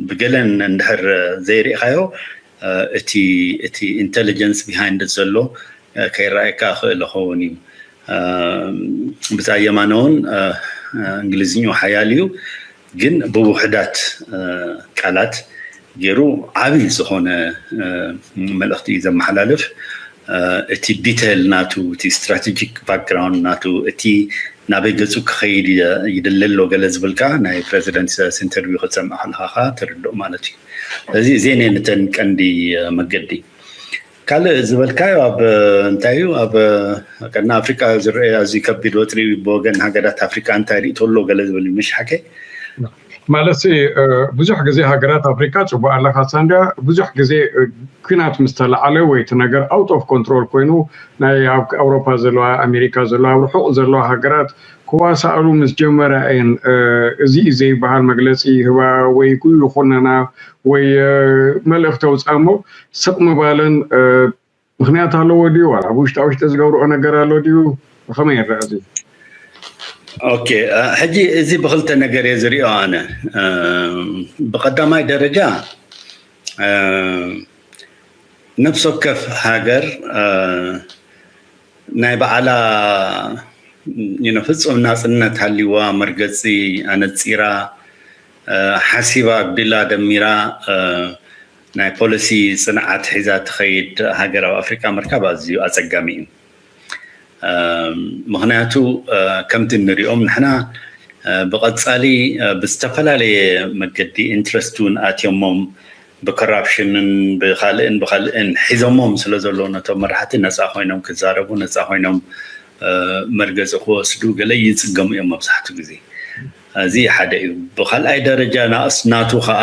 ብገለን እንድሕር ዘይርኢኻዮ እቲ እቲ intelligence behind ዘሎ ከይረኣየካ ክእል ኸውን እዩ ብፃይ የማነ እውን እንግሊዝኛኡ ሓያል እዩ ግን ብውሕዳት ቃላት ገይሩ ዓብይ ዝኾነ መልእኽቲ እዩ ዘመሓላልፍ እቲ ዲቴል ናቱ፣ እቲ ስትራቴጂክ ባክግራውንድ ናቱ፣ እቲ ናበይ ገፁ ክኸይድ ይደሊ ኣሎ ገለ ዝብል ከኣ ናይ ፕረዚደንት ኢሳያስ ኢንተርቪው ክትሰምዕ ከለኻ ከኣ ትርድኦ ማለት እዩ። ስለዚ እዚአን እየን እተን ቀንዲ መገዲ። ካልእ ዝበልካዮ ኣብ እንታይ እዩ፣ ኣብ ቀርኒ ኣፍሪቃ ዝረአ ኣዝዩ ከቢድ ወጥሪ ብወገን ሃገራት ኣፍሪቃ እንታይ ርእቶ ኣሎ ገለ ዝብል እዩ፣ ምሽ ሓቀይ? ማለት ብዙሕ ግዜ ሃገራት ኣፍሪካ፣ ፅቡቅ ኣለካ ሳንድያ፣ ብዙሕ ግዜ ኩናት ምስ ተላዓለ ወይ እቲ ነገር ኣውት ኦፍ ኮንትሮል ኮይኑ ናይ ኣብ ኣውሮፓ ዘለዋ ኣሜሪካ ዘለዋ ኣብ ርሑቅ ዘለዋ ሃገራት ክዋሳእሉ ምስ ጀመራ እየን እዚ እዩ ዘይበሃል መግለፂ ይህባ ወይ ይኹነና ወይ መልእክቲ ኣውፅኣ እሞ ስቅ ምባለን ምክንያት ኣለዎ ድዩ ዋላ ብውሽጣ ውሽጢ ዝገብርኦ ነገር ኣሎ ድዩ? ብከመይ ይረኣ እዚ? ኦኬ፣ ሕጂ እዚ ብክልተ ነገር እየ ዝሪኦ ኣነ። ብቀዳማይ ደረጃ ነፍሲ ወከፍ ሃገር ናይ በዓላ ፍፁም ናፅነት ሃልይዋ መርገፂ ኣነፂራ ሓሲባ ኣጉዲላ ደሚራ ናይ ፖሊሲ ፅንዓት ሒዛ ትኸይድ ሃገር ኣብ ኣፍሪካ ምርካብ ኣዝዩ ኣፀጋሚ እዩ። ምክንያቱ ከምቲ እንሪኦም ንሕና ብቐፃሊ ብዝተፈላለየ መገዲ ኢንትረስት እውን ኣትዮሞም ብኮራፕሽንን ብካልእን ብካልእን ሒዞሞም ስለ ዘለዉ ነቶም መራሕቲ ነፃ ኮይኖም ክዛረቡ ነፃ ኮይኖም መርገፂ ክወስዱ ገለ ይፅገሙ እዮም መብዛሕትኡ ግዜ። እዚ ሓደ እዩ። ብካልኣይ ደረጃ ናእስ ናቱ ከዓ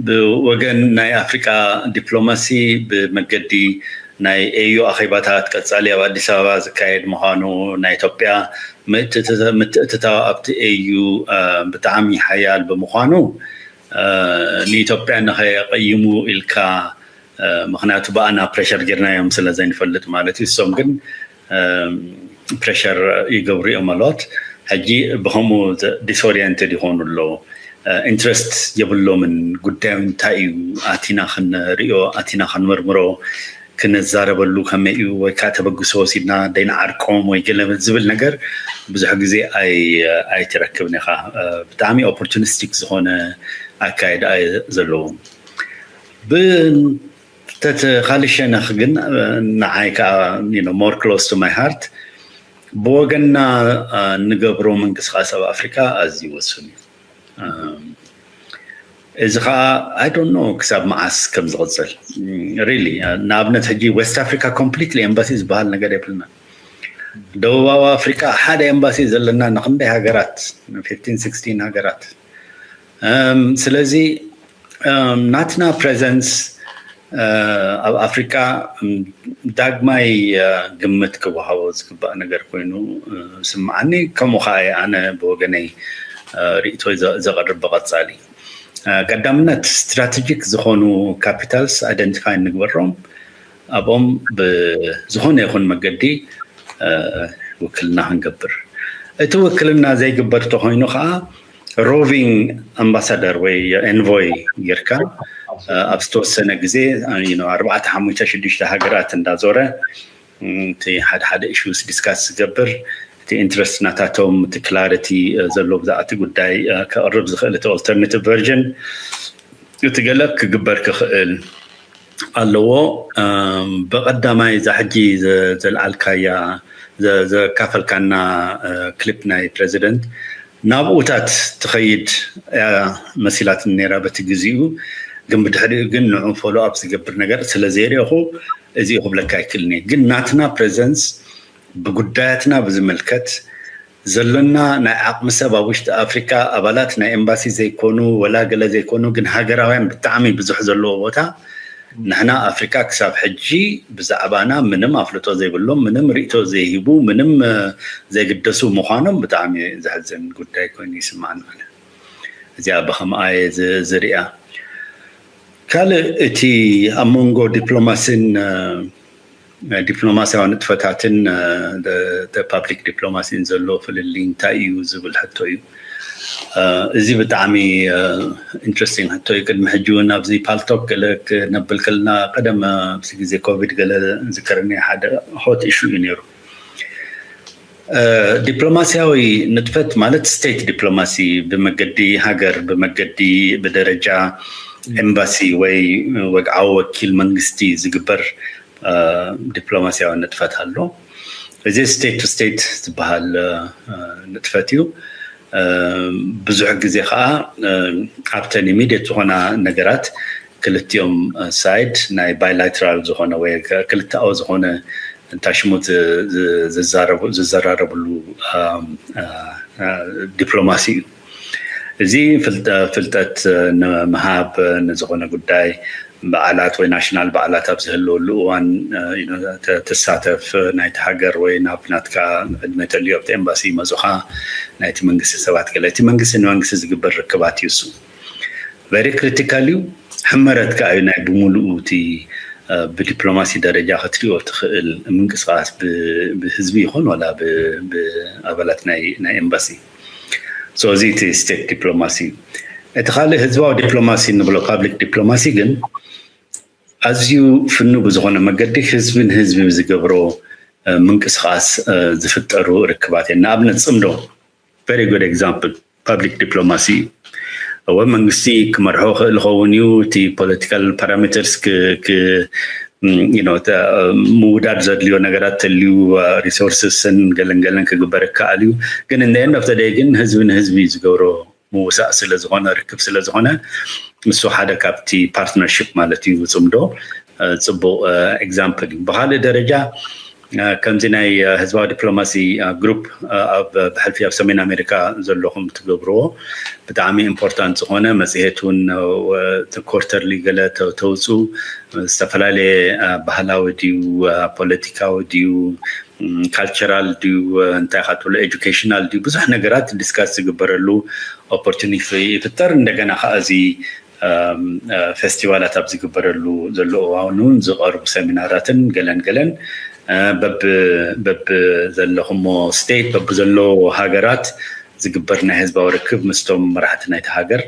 ብወገን ናይ ኣፍሪቃ ዲፕሎማሲ ብመገዲ ናይ ኤዩ ኣኼባታት ቀፃሊ ኣብ ኣዲስ ኣበባ ዝካየድ ምዃኑ ናይ ኢትዮጵያ ምትእትታው ኣብቲ ኤዩ ብጣዕሚ ሓያል ብምዃኑ ንኢትዮጵያ ንኸየቐይሙ ኢልካ ምክንያቱ ብኣና ፕሬሸር ጌርናዮም ስለ ዘይንፈልጥ ማለት እዩ። እሶም ግን ፕሬሸር ይገብሩ እዮም ኣለት። ሕጂ ብከምኡ ዲስኦሪየንትድ ይኾኑ ኣለዉ። ኢንትረስት የብሎምን። ጉዳዮም እንታይ እዩ ኣቲና ክንሪኦ ኣቲና ክንምርምሮ ክነዛረበሉ ከመይ እዩ ወይ ከዓ ተበግሶ ወሲድና ደይንዓርቆም ወይ ገለ ዝብል ነገር ብዙሕ ግዜ ኣይትረክብን ኢኻ። ብጣዕሚ ኦፖርቱኒስቲክ ዝኾነ ኣካየዳ ዘለዎም። ብተተኻሊ ሸነኽ ግን ንዓይ ከዓ more close to my heart ብወገንና ንገብሮ ምንቅስቃስ ኣብ ኣፍሪካ ኣዝዩ ወሱን እዩ። እዚ ከዓ I don't know ክሳብ መዓስ ከም ዝቕፅል really። ንኣብነት ሕጂ ዌስት ኣፍሪካ ኮምፕሊትሊ ኤምባሲ ዝበሃል ነገር የብልና። ደቡባዊ ኣፍሪካ ሓደ ኤምባሲ ዘለና ንክንደይ ሃገራት fifteen sixteen ሃገራት። ስለዚ ናትና ፕሬዘንስ ኣብ ኣፍሪካ ዳግማይ ግምት ክወሃቦ ዝግባእ ነገር ኮይኑ ስምዓኒ። ከምኡ ከዓ ኣነ ብወገነይ ርእቶ ዘቕርብ ብቐፃሊ ቀዳምነት ስትራቴጂክ ዝኾኑ ካፒታልስ ኣይደንቲፋይ እንግበሮም ኣብኦም ብዝኾነ ይኹን መገዲ ውክልና ክንገብር። እቲ ውክልና ዘይግበር ተኮይኑ ከዓ roving ambassador ወይ envoy ጌርካ ኣብ ዝተወሰነ ግዜ ኣርባዕተ ሓሙሽተ ሽዱሽተ ሃገራት እንዳዞረ እቲ ሓደ ሓደ issues discuss ዝገብር እቲ interest ናታቶም እቲ clarity ዘሎ ብዛዕባ እቲ ጉዳይ ከቕርብ ዝኽእል እቲ alternative version እቲ ገለ ክግበር ክኽእል ኣለዎ። ብቐዳማይ እዛ ሕጂ ዘልዓልካያ ዘካፈልካና ክሊፕ ናይ ፕረዚደንት ናብኡታት ትኸይድ እያ መሲላትኒ ነይራ በቲ ግዚኡ። ግን ብድሕሪኡ ግን ንዑ ፎሎ ኣፕ ዝገብር ነገር ስለ ዘይረእኹ እዚኡ ክብለካ ኣይክእልን እየ። ግን ናትና ፕሬዘንስ ብጉዳያትና ብዝምልከት ዘሎና ናይ ዓቕሚ ሰብ ኣብ ውሽጢ ኣፍሪካ ኣባላት ናይ ኤምባሲ ዘይኮኑ ወላ ገለ ዘይኮኑ ግን ሃገራውያን ብጣዕሚ ብዙሕ ዘለዎ ቦታ ንሕና ኣፍሪካ ክሳብ ሕጂ ብዛዕባና ምንም ኣፍልጦ ዘይብሎም ምንም ርእቶ ዘይሂቡ ምንም ዘይግደሱ ምዃኖም ብጣዕሚ ዘሕዝን ጉዳይ ኮይኑ ይስማዕኒ። እዚኣ ብከምኣ እየ ዝሪኣ። ካልእ እቲ ኣብ መንጎ ዲፕሎማሲን ዲፕሎማሲያዊ ንጥፈታትን ፓብሊክ ዲፕሎማሲን ዘሎ ፍልልይ እንታይ እዩ ዝብል ሕቶ እዩ። እዚ ብጣዕሚ ኢንትረስቲንግ ሕቶ እዩ። ቅድሚ ሕጂ እውን ኣብዚ ፓልቶክ ገለ ክነብል ከለና ቀደም ኣብዚ ግዜ ኮቪድ ገለ ዝከረኒ ሓደ ሆት ኢሹ እዩ ነይሩ። ዲፕሎማሲያዊ ንጥፈት ማለት ስቴት ዲፕሎማሲ ብመገዲ ሃገር ብመገዲ ብደረጃ ኤምባሲ ወይ ወግዓዊ ወኪል መንግስቲ ዝግበር ዲፕሎማሲያዊ ንጥፈት ኣሎ። እዚ state to state ዝበሃል ንጥፈት እዩ። ብዙሕ ግዜ ከዓ ኣብተን immediate ዝኾና ነገራት ክልቲኦም side ናይ bilateral ዝኾነ ወይ ክልተኣዊ ዝኾነ እንታይ ሽሙ ዝዘራረብሉ ዲፕሎማሲ እዩ። እዚ ፍልጠት ንምሃብ ንዝኾነ ጉዳይ በዓላት ወይ ናሽናል በዓላት ኣብ ዝህልወሉ እዋን ትሳተፍ ናይቲ ሃገር ወይ ናብ ናትካ ዕድመ ተልዩ ኣብቲ ኤምባሲ ይመፁኻ ናይቲ መንግስቲ ሰባት ገለ እቲ መንግስቲ ንመንግስቲ ዝግበር ርክባት እዩ። እሱ very critical እዩ። ሕመረት ከዓ እዩ ናይ ብምሉኡ እቲ ብዲፕሎማሲ ደረጃ ክትሪኦ ትኽእል ምንቅስቃስ ብህዝቢ ይኹን ዋላ ብኣባላት ናይ ኤምባሲ። እዚ እቲ state diplomacy እዩ። እቲ ካልእ ህዝባዊ ዲፕሎማሲ እንብሎ public diplomacy ግን ኣዝዩ ፍኑ ብዝኾነ መገዲ ህዝቢ ንህዝቢ ብዝገብሮ ምንቅስቃስ ዝፍጠሩ ርክባት እዮም። ንኣብነት ፅምዶ very good example public diplomacy እዩ። እወ መንግስቲ ክመርሖ ክእል ኸውን እዩ። እቲ political parameters ምውዳድ ዘድልዮ ነገራት ተልዩ resources ን ገለን ገለን ክግበር ይከኣል እዩ። ግን in the end of the day ግን ህዝቢ ንህዝቢ ዝገብሮ ምውሳእ ስለዝኾነ ርክብ ስለዝኾነ ንሱ ሓደ ካብቲ partnership ማለት እዩ። ፅምዶ ፅቡቅ example እዩ። ብካልእ ደረጃ ከምዚ ናይ ህዝባዊ ዲፕሎማሲ group ኣብ ብሕልፊ ኣብ ሰሜን ኣሜሪካ ዘለኹም ትገብርዎ ብጣዕሚ important ዝኾነ መፅሄት እውን quarterly ገለ ተውፅኡ ዝተፈላለየ ባህላዊ ድዩ ፖለቲካዊ ድዩ cultural ድዩ እንታይ ኢኻ ትብሎ educational ድዩ ብዙሕ ነገራት discuss ዝግበረሉ opportunity ይፍጠር። እንደገና ከዓ እዚ ፌስቲቫላት ኣብ ዝግበረሉ ዘሎ እዋን እውን ዝቐርቡ ሰሚናራትን ገለን ገለን በብ ዘለኹሞ state በብ ዘለዎ ሃገራት ዝግበር ናይ ህዝባዊ ርክብ ምስቶም መራሕቲ ናይቲ ሃገር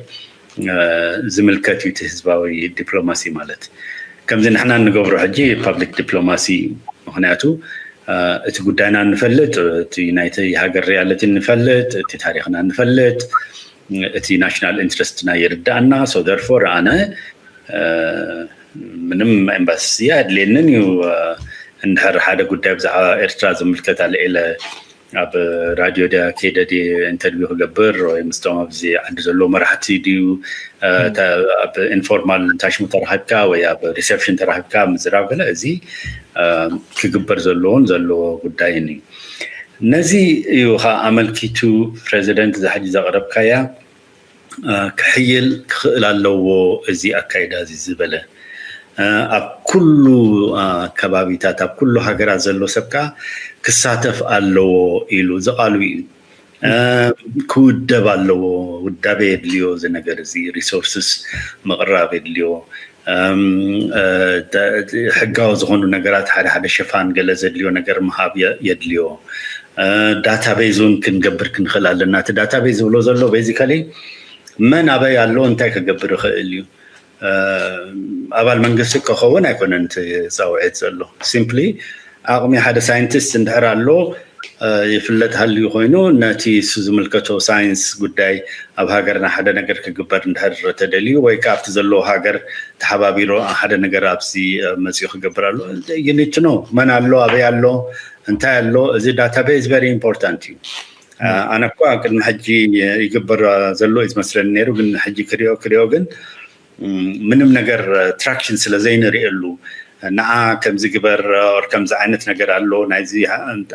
ዝምልከት እዩ። እቲ ህዝባዊ ዲፕሎማሲ ማለት ከምዚ ንሕና እንገብሮ ሕጂ public diplomacy እዩ። ምክንያቱ እቲ ጉዳይና ንፈልጥ እቲ ናይቲ ሃገር reality ንፈልጥ እቲ ታሪክና ንፈልጥ እቲ national interest ና ይርዳእና። So therefore ኣነ ምንም ኤምባሲ ኣድልየንን እዩ። እንድሕር ሓደ ጉዳይ ብዛዕባ ኤርትራ ዝምልከት ኣልዒለ ኣብ ራድዮ ድያ ከይደ ድየ interview ክገብር ወይ ምስቶም ኣብዚ ዓዲ ዘለዉ መራሕቲ ድዩ ኣብ informal እንታይ ሽሙ ተራኺብካ ወይ ኣብ reception ተራኺብካ ምዝራብ ገለ እዚ ክግበር ዘለዎን ዘለዎ ጉዳይን እዩ። ነዚ እዩ ከዓ ኣመልኪቱ ፕረዚደንት እዛ ሕጂ ዘቕረብካያ ክሕይል ክኽእል ኣለዎ እዚ ኣካይዳ እዚ ዝበለ ኣብ ኩሉ ከባቢታት ኣብ ኩሉ ሃገራት ዘሎ ሰብ ከዓ ክሳተፍ ኣለዎ ኢሉ እዚ ቃሉ እዩ። ክውደብ ኣለዎ፣ ውዳቤ የድልዮ እዚ ነገር እዚ፣ resources ምቕራብ የድልዮ፣ ሕጋዊ ዝኾኑ ነገራት ሓደ ሓደ ሽፋን ገለ ዘድልዮ ነገር ምሃብ የድልዮ፣ database እውን ክንገብር ክንኽእል ኣለና። እቲ database ዝብሎ ዘሎ basically መን ኣበይ ኣሎ እንታይ ክገብር ይኽእል እዩ። ኣባል መንግስቲ ክኸውን ኣይኮነን እቲ ፃውዒት ዘሎ። Simply ዓቕሚ ሓደ scientist እንድሕር ኣሎ ይፍለጥ ሃልዩ ኮይኑ ነቲ እሱ ዝምልከቶ ሳይንስ ጉዳይ ኣብ ሃገርና ሓደ ነገር ክግበር እንድሕር ተደልዩ ወይ ከዓ ኣብቲ ዘለዎ ሃገር ተሓባቢሩ ሓደ ነገር ኣብዚ መፅኡ ክገብር ኣሎ። You need to know መን ኣሎ ኣበይ ኣሎ እንታይ ኣሎ። እዚ database very important እዩ። ኣነ እኳ ቅድሚ ሕጂ ይግበር ዘሎ እዩ ዝመስለኒ ነይሩ ግን ሕጂ ክሪኦ ክሪኦ ግን ምንም ነገር traction ስለ ዘይንርእየሉ ንዓ ከምዚ ግበር or ከምዚ ዓይነት ነገር ኣሎ ናይዚ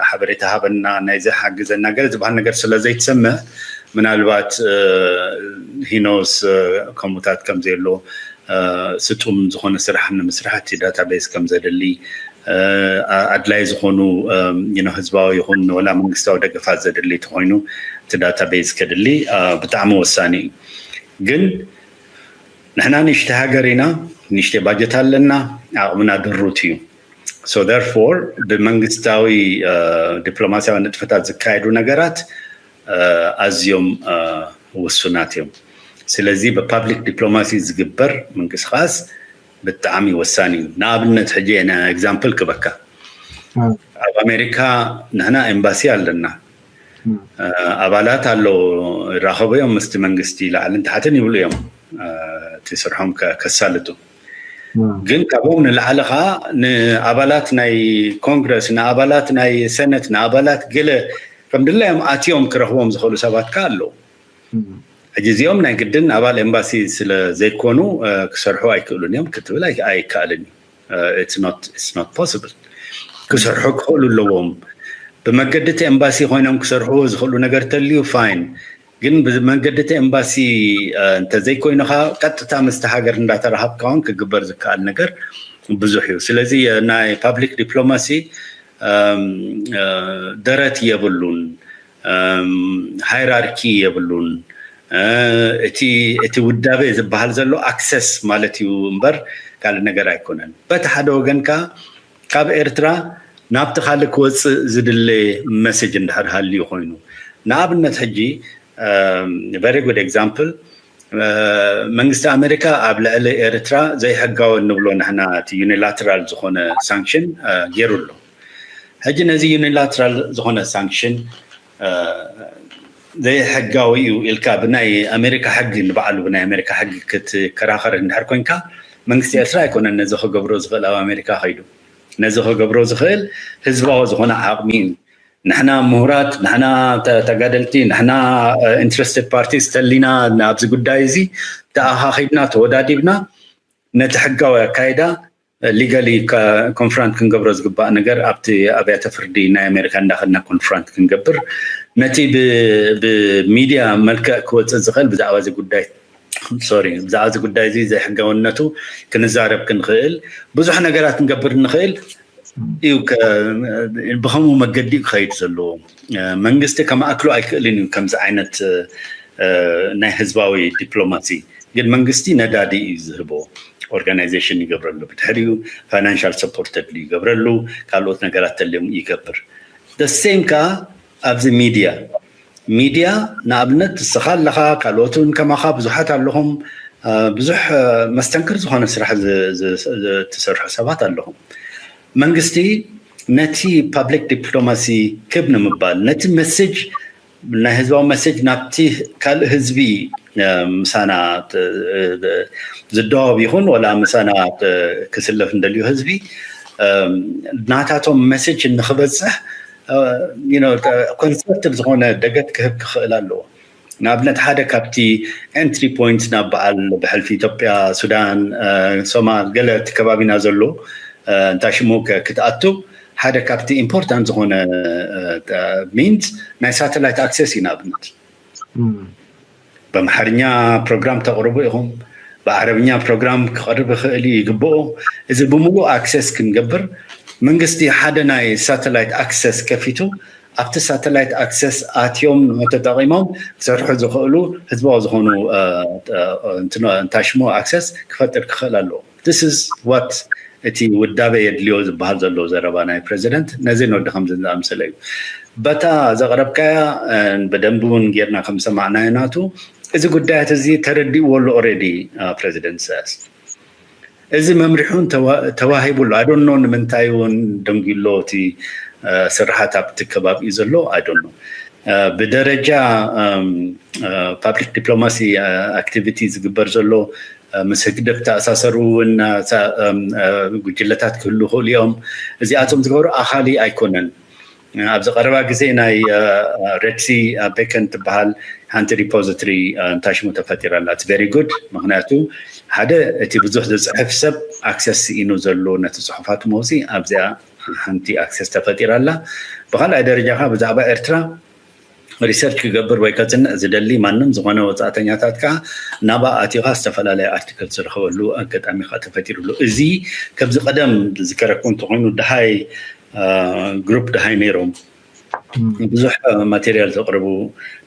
ሓበሬታ ሃበና ናይዚ ሓግዘና ገለ ዝበሃል ነገር ስለ ዘይትሰምዕ ምናልባት who knows ከምኡታት ከምዘየሎ ስጡም ዝኾነ ስራሕ ንምስራሕ እቲ database ከም ዘድሊ ኣድላይ ዝኾኑ ህዝባዊ ይኹን ወላ መንግስታዊ ደገፋት ዘድሊ ተኮይኑ እቲ database ከድሊ ብጣዕሚ ወሳኒ እዩ። ግን ንሕና ንእሽተ ሃገር ኢና፣ ንእሽተ ባጀት ኣለና፣ ዓቕምና ድሩት እዩ። So therefore ብመንግስታዊ ዲፕሎማሲያዊ ንጥፈታት ዝካየዱ ነገራት ኣዝዮም ውሱናት እዮም። ስለዚ ብ public diplomacy ዝግበር ምንቅስቃስ ብጣዕሚ ወሳኒ እዩ። ንኣብነት ሕጂ example ክበካ ኣብ ኣሜሪካ ንሕና ኤምባሲ ኣለና። ኣባላት ኣለዉ ይራኸቡ እዮም ምስቲ መንግስቲ ላዕልን ታሕትን ይብሉ እዮም እቲ ስርሖም ከሳልጡ። ግን ካብኦም ንላዕሊ ከዓ ንኣባላት ናይ ኮንግረስ፣ ንኣባላት ናይ ሰነት፣ ንኣባላት ገለ ከም ድላዮም ኣትዮም ክረኽቦም ዝኽእሉ ሰባት ከዓ ኣለዉ። ሕጂ እዚኦም ናይ ግድን ኣባል ኤምባሲ ስለ ዘይኮኑ ክሰርሑ ኣይክእሉን እዮም ክትብል ኣይከኣልን እዩ። It's not possible። ክሰርሑ ክኽእሉ ኣለዎም። ብመገዲ እቲ ኤምባሲ ኮይኖም ክሰርሕዎ ዝኽእሉ ነገር ተልዩ ፋይን፣ ግን ብመገዲ እቲ ኤምባሲ እንተዘይኮይኑ ከዓ ቀጥታ ምስቲ ሃገር እንዳተራኸብካ እውን ክግበር ዝከኣል ነገር ብዙሕ እዩ። ስለዚ ናይ ፓብሊክ ዲፕሎማሲ ደረት የብሉን፣ ሃይራርኪ የብሉን። እቲ ውዳቤ ዝበሃል ዘሎ ኣክሰስ ማለት እዩ እምበር ካልእ ነገር ኣይኮነን። በቲ ሓደ ወገን ከዓ ካብ ኤርትራ ናብቲ ካልእ ክወፅእ ዝድለ መሴጅ እንድሕር ሃልዩ ኮይኑ፣ ንኣብነት ሕጂ very good example መንግስቲ ኣሜሪካ ኣብ ልዕሊ ኤርትራ ዘይሕጋዊ እንብሎ ንሕና እቲ ዩኒላተራል ዝኾነ ሳንክሽን ገይሩ ኣሎ። ሕጂ ነዚ ዩኒላተራል ዝኾነ ሳንክሽን ዘይሕጋዊ እዩ ኢልካ ብናይ ኣሜሪካ ሕጊ ንባዕሉ ብናይ ኣሜሪካ ሕጊ ክትከራኸር እንድሕር ኮንካ መንግስቲ ኤርትራ ኣይኮነን ነዚ ክገብሮ ዝኽእል ኣብ ኣሜሪካ ከይዱ ነዚ ክገብሮ ዝኽእል ህዝባዊ ዝኾነ ዓቕሚ እዩ። ንሕና ምሁራት፣ ንሕና ተጋደልቲ፣ ንሕና interested parties ተሊና ኣብዚ ጉዳይ እዚ ተኣኻኺብና ተወዳዲብና ነቲ ሕጋዊ ኣካይዳ ሊጋሊ ኮንፍራንት ክንገብሮ ዝግባእ ነገር ኣብቲ ኣብያተ ፍርዲ ናይ ኣሜሪካ እንዳኸድና ኮንፍራንት ክንገብር ነቲ ብሚድያ መልክዕ ክወፅእ ዝኽእል ብዛዕባ እዚ ጉዳይ ሶሪ ብዛዕባ እዚ ጉዳይ እዚ ዘይሕጋውነቱ ክንዛረብ ክንኽእል ብዙሕ ነገራት ክንገብር እንኽእል እዩ። ብኸምኡ መገዲ እዩ ክኸይድ ዘለዎ። መንግስቲ ከማእክሎ ኣይክእልን እዩ ከምዚ ዓይነት ናይ ህዝባዊ ዲፕሎማሲ። ግን መንግስቲ ነዳዲ እዩ ዝህቦ። ኦርጋናይዜሽን ይገብረሉ፣ ብድሕሪኡ ፋይናንሻል ሰፖርት ተድልዩ ይገብረሉ፣ ካልኦት ነገራት ተልዮም ይገብር። ደሴም ከዓ ኣብዚ ሚድያ ሚድያ ንኣብነት ንስኻ ኣለኻ፣ ካልኦት እውን ከማኻ ብዙሓት ኣለኹም። ብዙሕ መስተንክር ዝኾነ ስራሕ ትሰርሑ ሰባት ኣለኹም። መንግስቲ ነቲ ፓብሊክ ዲፕሎማሲ ክብ ንምባል ነቲ መሴጅ ናይ ህዝባዊ መሴጅ ናብቲ ካልእ ህዝቢ ምሳና ዝደዋወብ ይኹን ወላ ምሳና ክስለፍ እንደልዩ ህዝቢ ናታቶም መሴጅ ንክበፅሕ ኮንሰርት ዝኾነ ደገፍ ክህብ ክኽእል ኣለዎ። ንኣብነት ሓደ ካብቲ ኤንትሪ ፖይንት ናብ በዓል ብሕልፊ ኢትዮጵያ፣ ሱዳን፣ ሶማል ገለ እቲ ከባቢና ዘሎ እንታይ ሽሙ ክትኣቱ ሓደ ካብቲ ኢምፖርታንት ዝኾነ ሚንስ ናይ ሳተላይት ኣክሰስ እዩ። ንኣብነት በምሓርኛ ፕሮግራም ተቕርቡ ኢኹም፣ ብዓረብኛ ፕሮግራም ክቐርብ ይኽእል እዩ ይግብኦ። እዚ ብምሉእ ኣክሰስ ክንገብር መንግስቲ ሓደ ናይ ሳተላይት ኣክሰስ ከፊቱ ኣብቲ ሳተላይት ኣክሰስ ኣትዮም ንተጠቒሞም ክሰርሑ ዝኽእሉ ህዝባዊ ዝኾኑ እንታይ ሽሞ ኣክሰስ ክፈጥር ክኽእል ኣለዎ። This is what እቲ ውዳበ የድልዮ ዝበሃል ዘሎ ዘረባ ናይ ፕሬዚደንት ነዚ ንወዲ ከምዚ ዝኣምሰለ እዩ። በታ ዘቕረብካያ ብደንቢ እውን ጌርና ከም ዝሰማዕናዮ ናቱ እዚ ጉዳያት እዚ ተረዲእዎ ኣሎ ኦሬዲ ፕሬዚደንት ኢሳያስ። እዚ መምሪሑን ተዋሂቡ ኣሎ። I don't know ንምንታይ እውን ደንጊሎ እቲ ስርሓት ኣብቲ ከባቢ እዩ ዘሎ። I don't know ብደረጃ ፓብሊክ ዲፕሎማሲ ኣክቲቪቲ ዝግበር ዘሎ ምስ ህግደፍ ተኣሳሰሩ እውን ጉጅለታት ክህሉ ይኽእሉ እዮም። እዚኣቶም ዝገብሩ ኣኻሊ ኣይኮነን። ኣብዚ ቀረባ ግዜ ናይ ሬድሲ ቤከን ትበሃል ሓንቲ ሪፖዚትሪ እንታይ ሽሙ ተፈጢራ ኣላ። It's very good ምክንያቱ ሓደ እቲ ብዙሕ ዝፅሕፍ ሰብ ኣክሰስ ስኢኑ ዘሎ ነቲ ፅሑፋት መውፂ ኣብዚኣ ሓንቲ ኣክሰስ ተፈጢራ ኣላ። ብካልኣይ ደረጃ ከዓ ብዛዕባ ኤርትራ ሪሰርች ክገብር ወይ ከፅንዕ ዝደሊ ማንም ዝኾነ ወፃእተኛታት ከዓ ናብኣ ኣቲኻ ዝተፈላለየ ኣርቲክል ዝረኸበሉ ኣጋጣሚ ከዓ ተፈጢሩ ኣሎ። እዚ ከምዚ ቀደም ዝከረኩ እንተኮይኑ ድሃይ ግሩፕ ድሃይ ነይሮም ብዙሕ ማቴሪያል ዘቕርቡ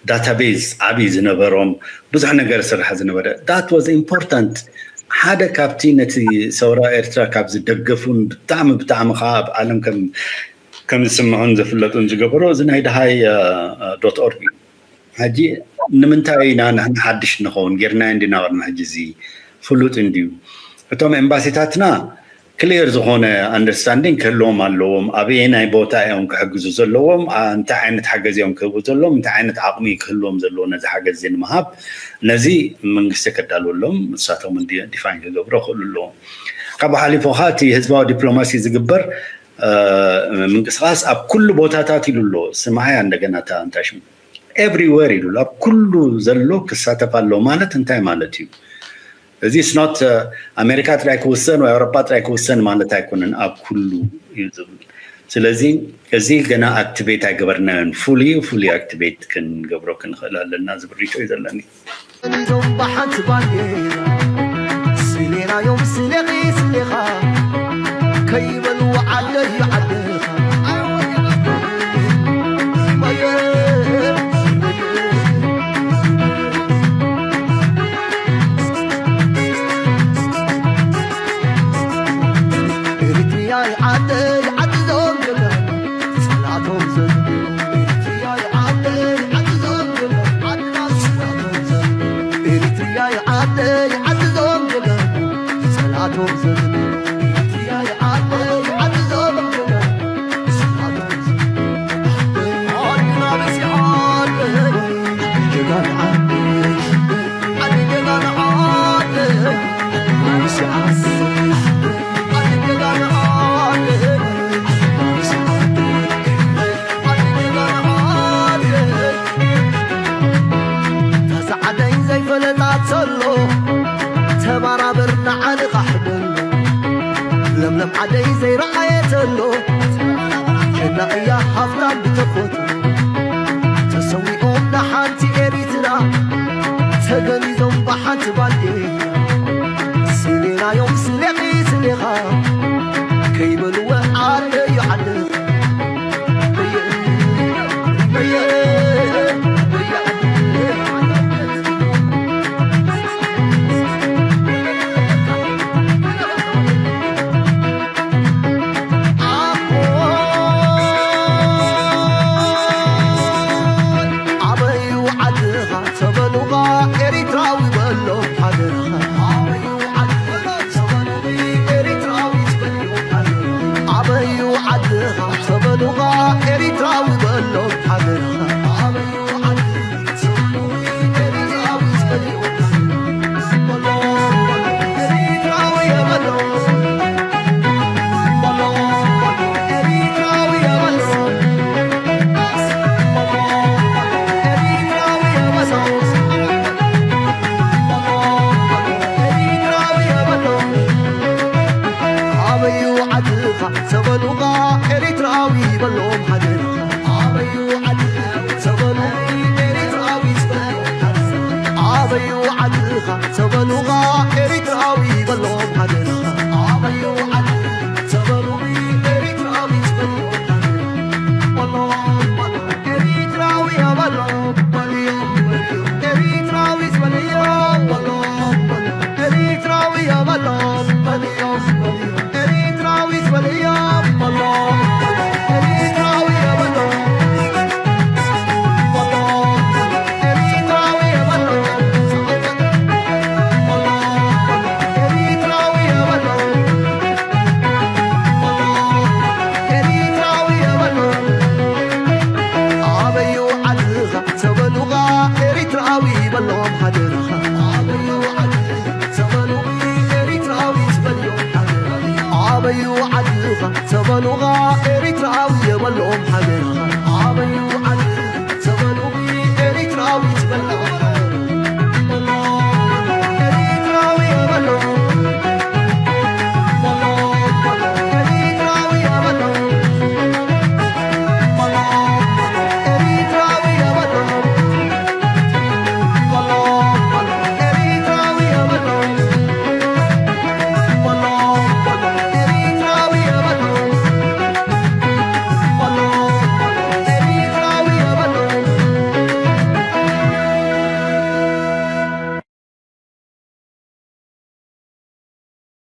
ዳታቤዝ ዓብዪ ዝነበሮም ብዙሕ ነገር ስራሕ ዝነበረ that was important ሓደ ካብቲ ነቲ ሰውራ ኤርትራ ካብ ዝደገፉን ብጣዕሚ ብጣዕሚ ከዓ ኣብ ዓለም ከም ከም ዝስምዑን ዝፍለጡን ዝገበሮ እዚ ናይ ድሃይ ዶት ኦርግ እዩ። ሕጂ ንምንታይ ኢና ንሕና ሓድሽ ንኸውን ጌርናዮ እንዲና ቅድሚ ሕጂ እዚ ፍሉጥ እንድዩ። እቶም ኤምባሲታትና ክሊር ዝኾነ ኣንደርስታንዲንግ ክህልዎም ኣለዎም። ኣበየናይ ቦታ እዮም ክሕግዙ ዘለዎም፣ እንታይ ዓይነት ሓገዝ እዮም ክህቡ ዘለዎም፣ እንታይ ዓይነት ዓቕሚ ክህልዎም ዘለዎ ነዚ ሓገዝ እዚ ንምሃብ ነዚ መንግስቲ ከዳልወሎም ንሳቶም ዲፋይን ክገብሮ ክእሉ ኣለዎም። ካብኡ ሓሊፉ ከዓ እቲ ህዝባዊ ዲፕሎማሲ ዝግበር ምንቅስቃስ ኣብ ኩሉ ቦታታት ኢሉ ኣሎ። ስምዓያ እንደገና እታ እንታይ ሽሙ ኤቭሪዌር ኢሉ ኣሎ። ኣብ ኩሉ ዘሎ ክሳተፍ ኣሎ ማለት እንታይ ማለት እዩ? እዚ ስኖት ኣሜሪካ ጥራይ ክውሰን ወይ ኣውሮፓ ጥራይ ክውሰን ማለት ኣይኮነን፣ ኣብ ኩሉ እዩ ዝብል። ስለዚ እዚ ገና ኣክቲቬት ኣይገበርናዮን። ፉሊ ፉሊ ኣክቲቬት ክንገብሮ ክንኽእል ኣለና ዝብል ሪቶ እዩ ዘለኒ። እዞም ብሓንቲ ባንዴራ ስሌናዮም ስሌኺ ስሌኻ ከይበሉ ዓደይ ዓደኻ ኤሪትሪያይ ዓደይ ዓዲ ዞም ጀጋኑ ጸላቶም ዘንዱ ኤሪትሪያይ ዓደይ ዓዲ ዞም ጀጋኑ ዓድና ጸላቶም ዘንዱ ኤሪትሪያይ ዓደይ ዓዲ ዞም ጀጋኑ ጸላቶም ዘንዱ ኤሪትሪያይ ዓደይ ዓዲ ዞም ጀጋኑ ጸላቶም ዘንዱ ዓድና በሲዓ ዓደይ ጀጋኑ ዓደይ ዓደይ ዘይፈለጣ ተሎ ተባራበር ንዓልኻ ሕደሎ ለምለም ዓደይ ዘይረኣየ ተሎ ጀግና እያ ሃፍታም ብተፈጥሮ ተሰዊኦም ንሓንቲ ኤሪትራ ተገኒዞም ብሓንቲ ባንዴራ ስሌናዮም ስሌኺ ስሌኻ ከይበልወ ዓደይ ዓደይ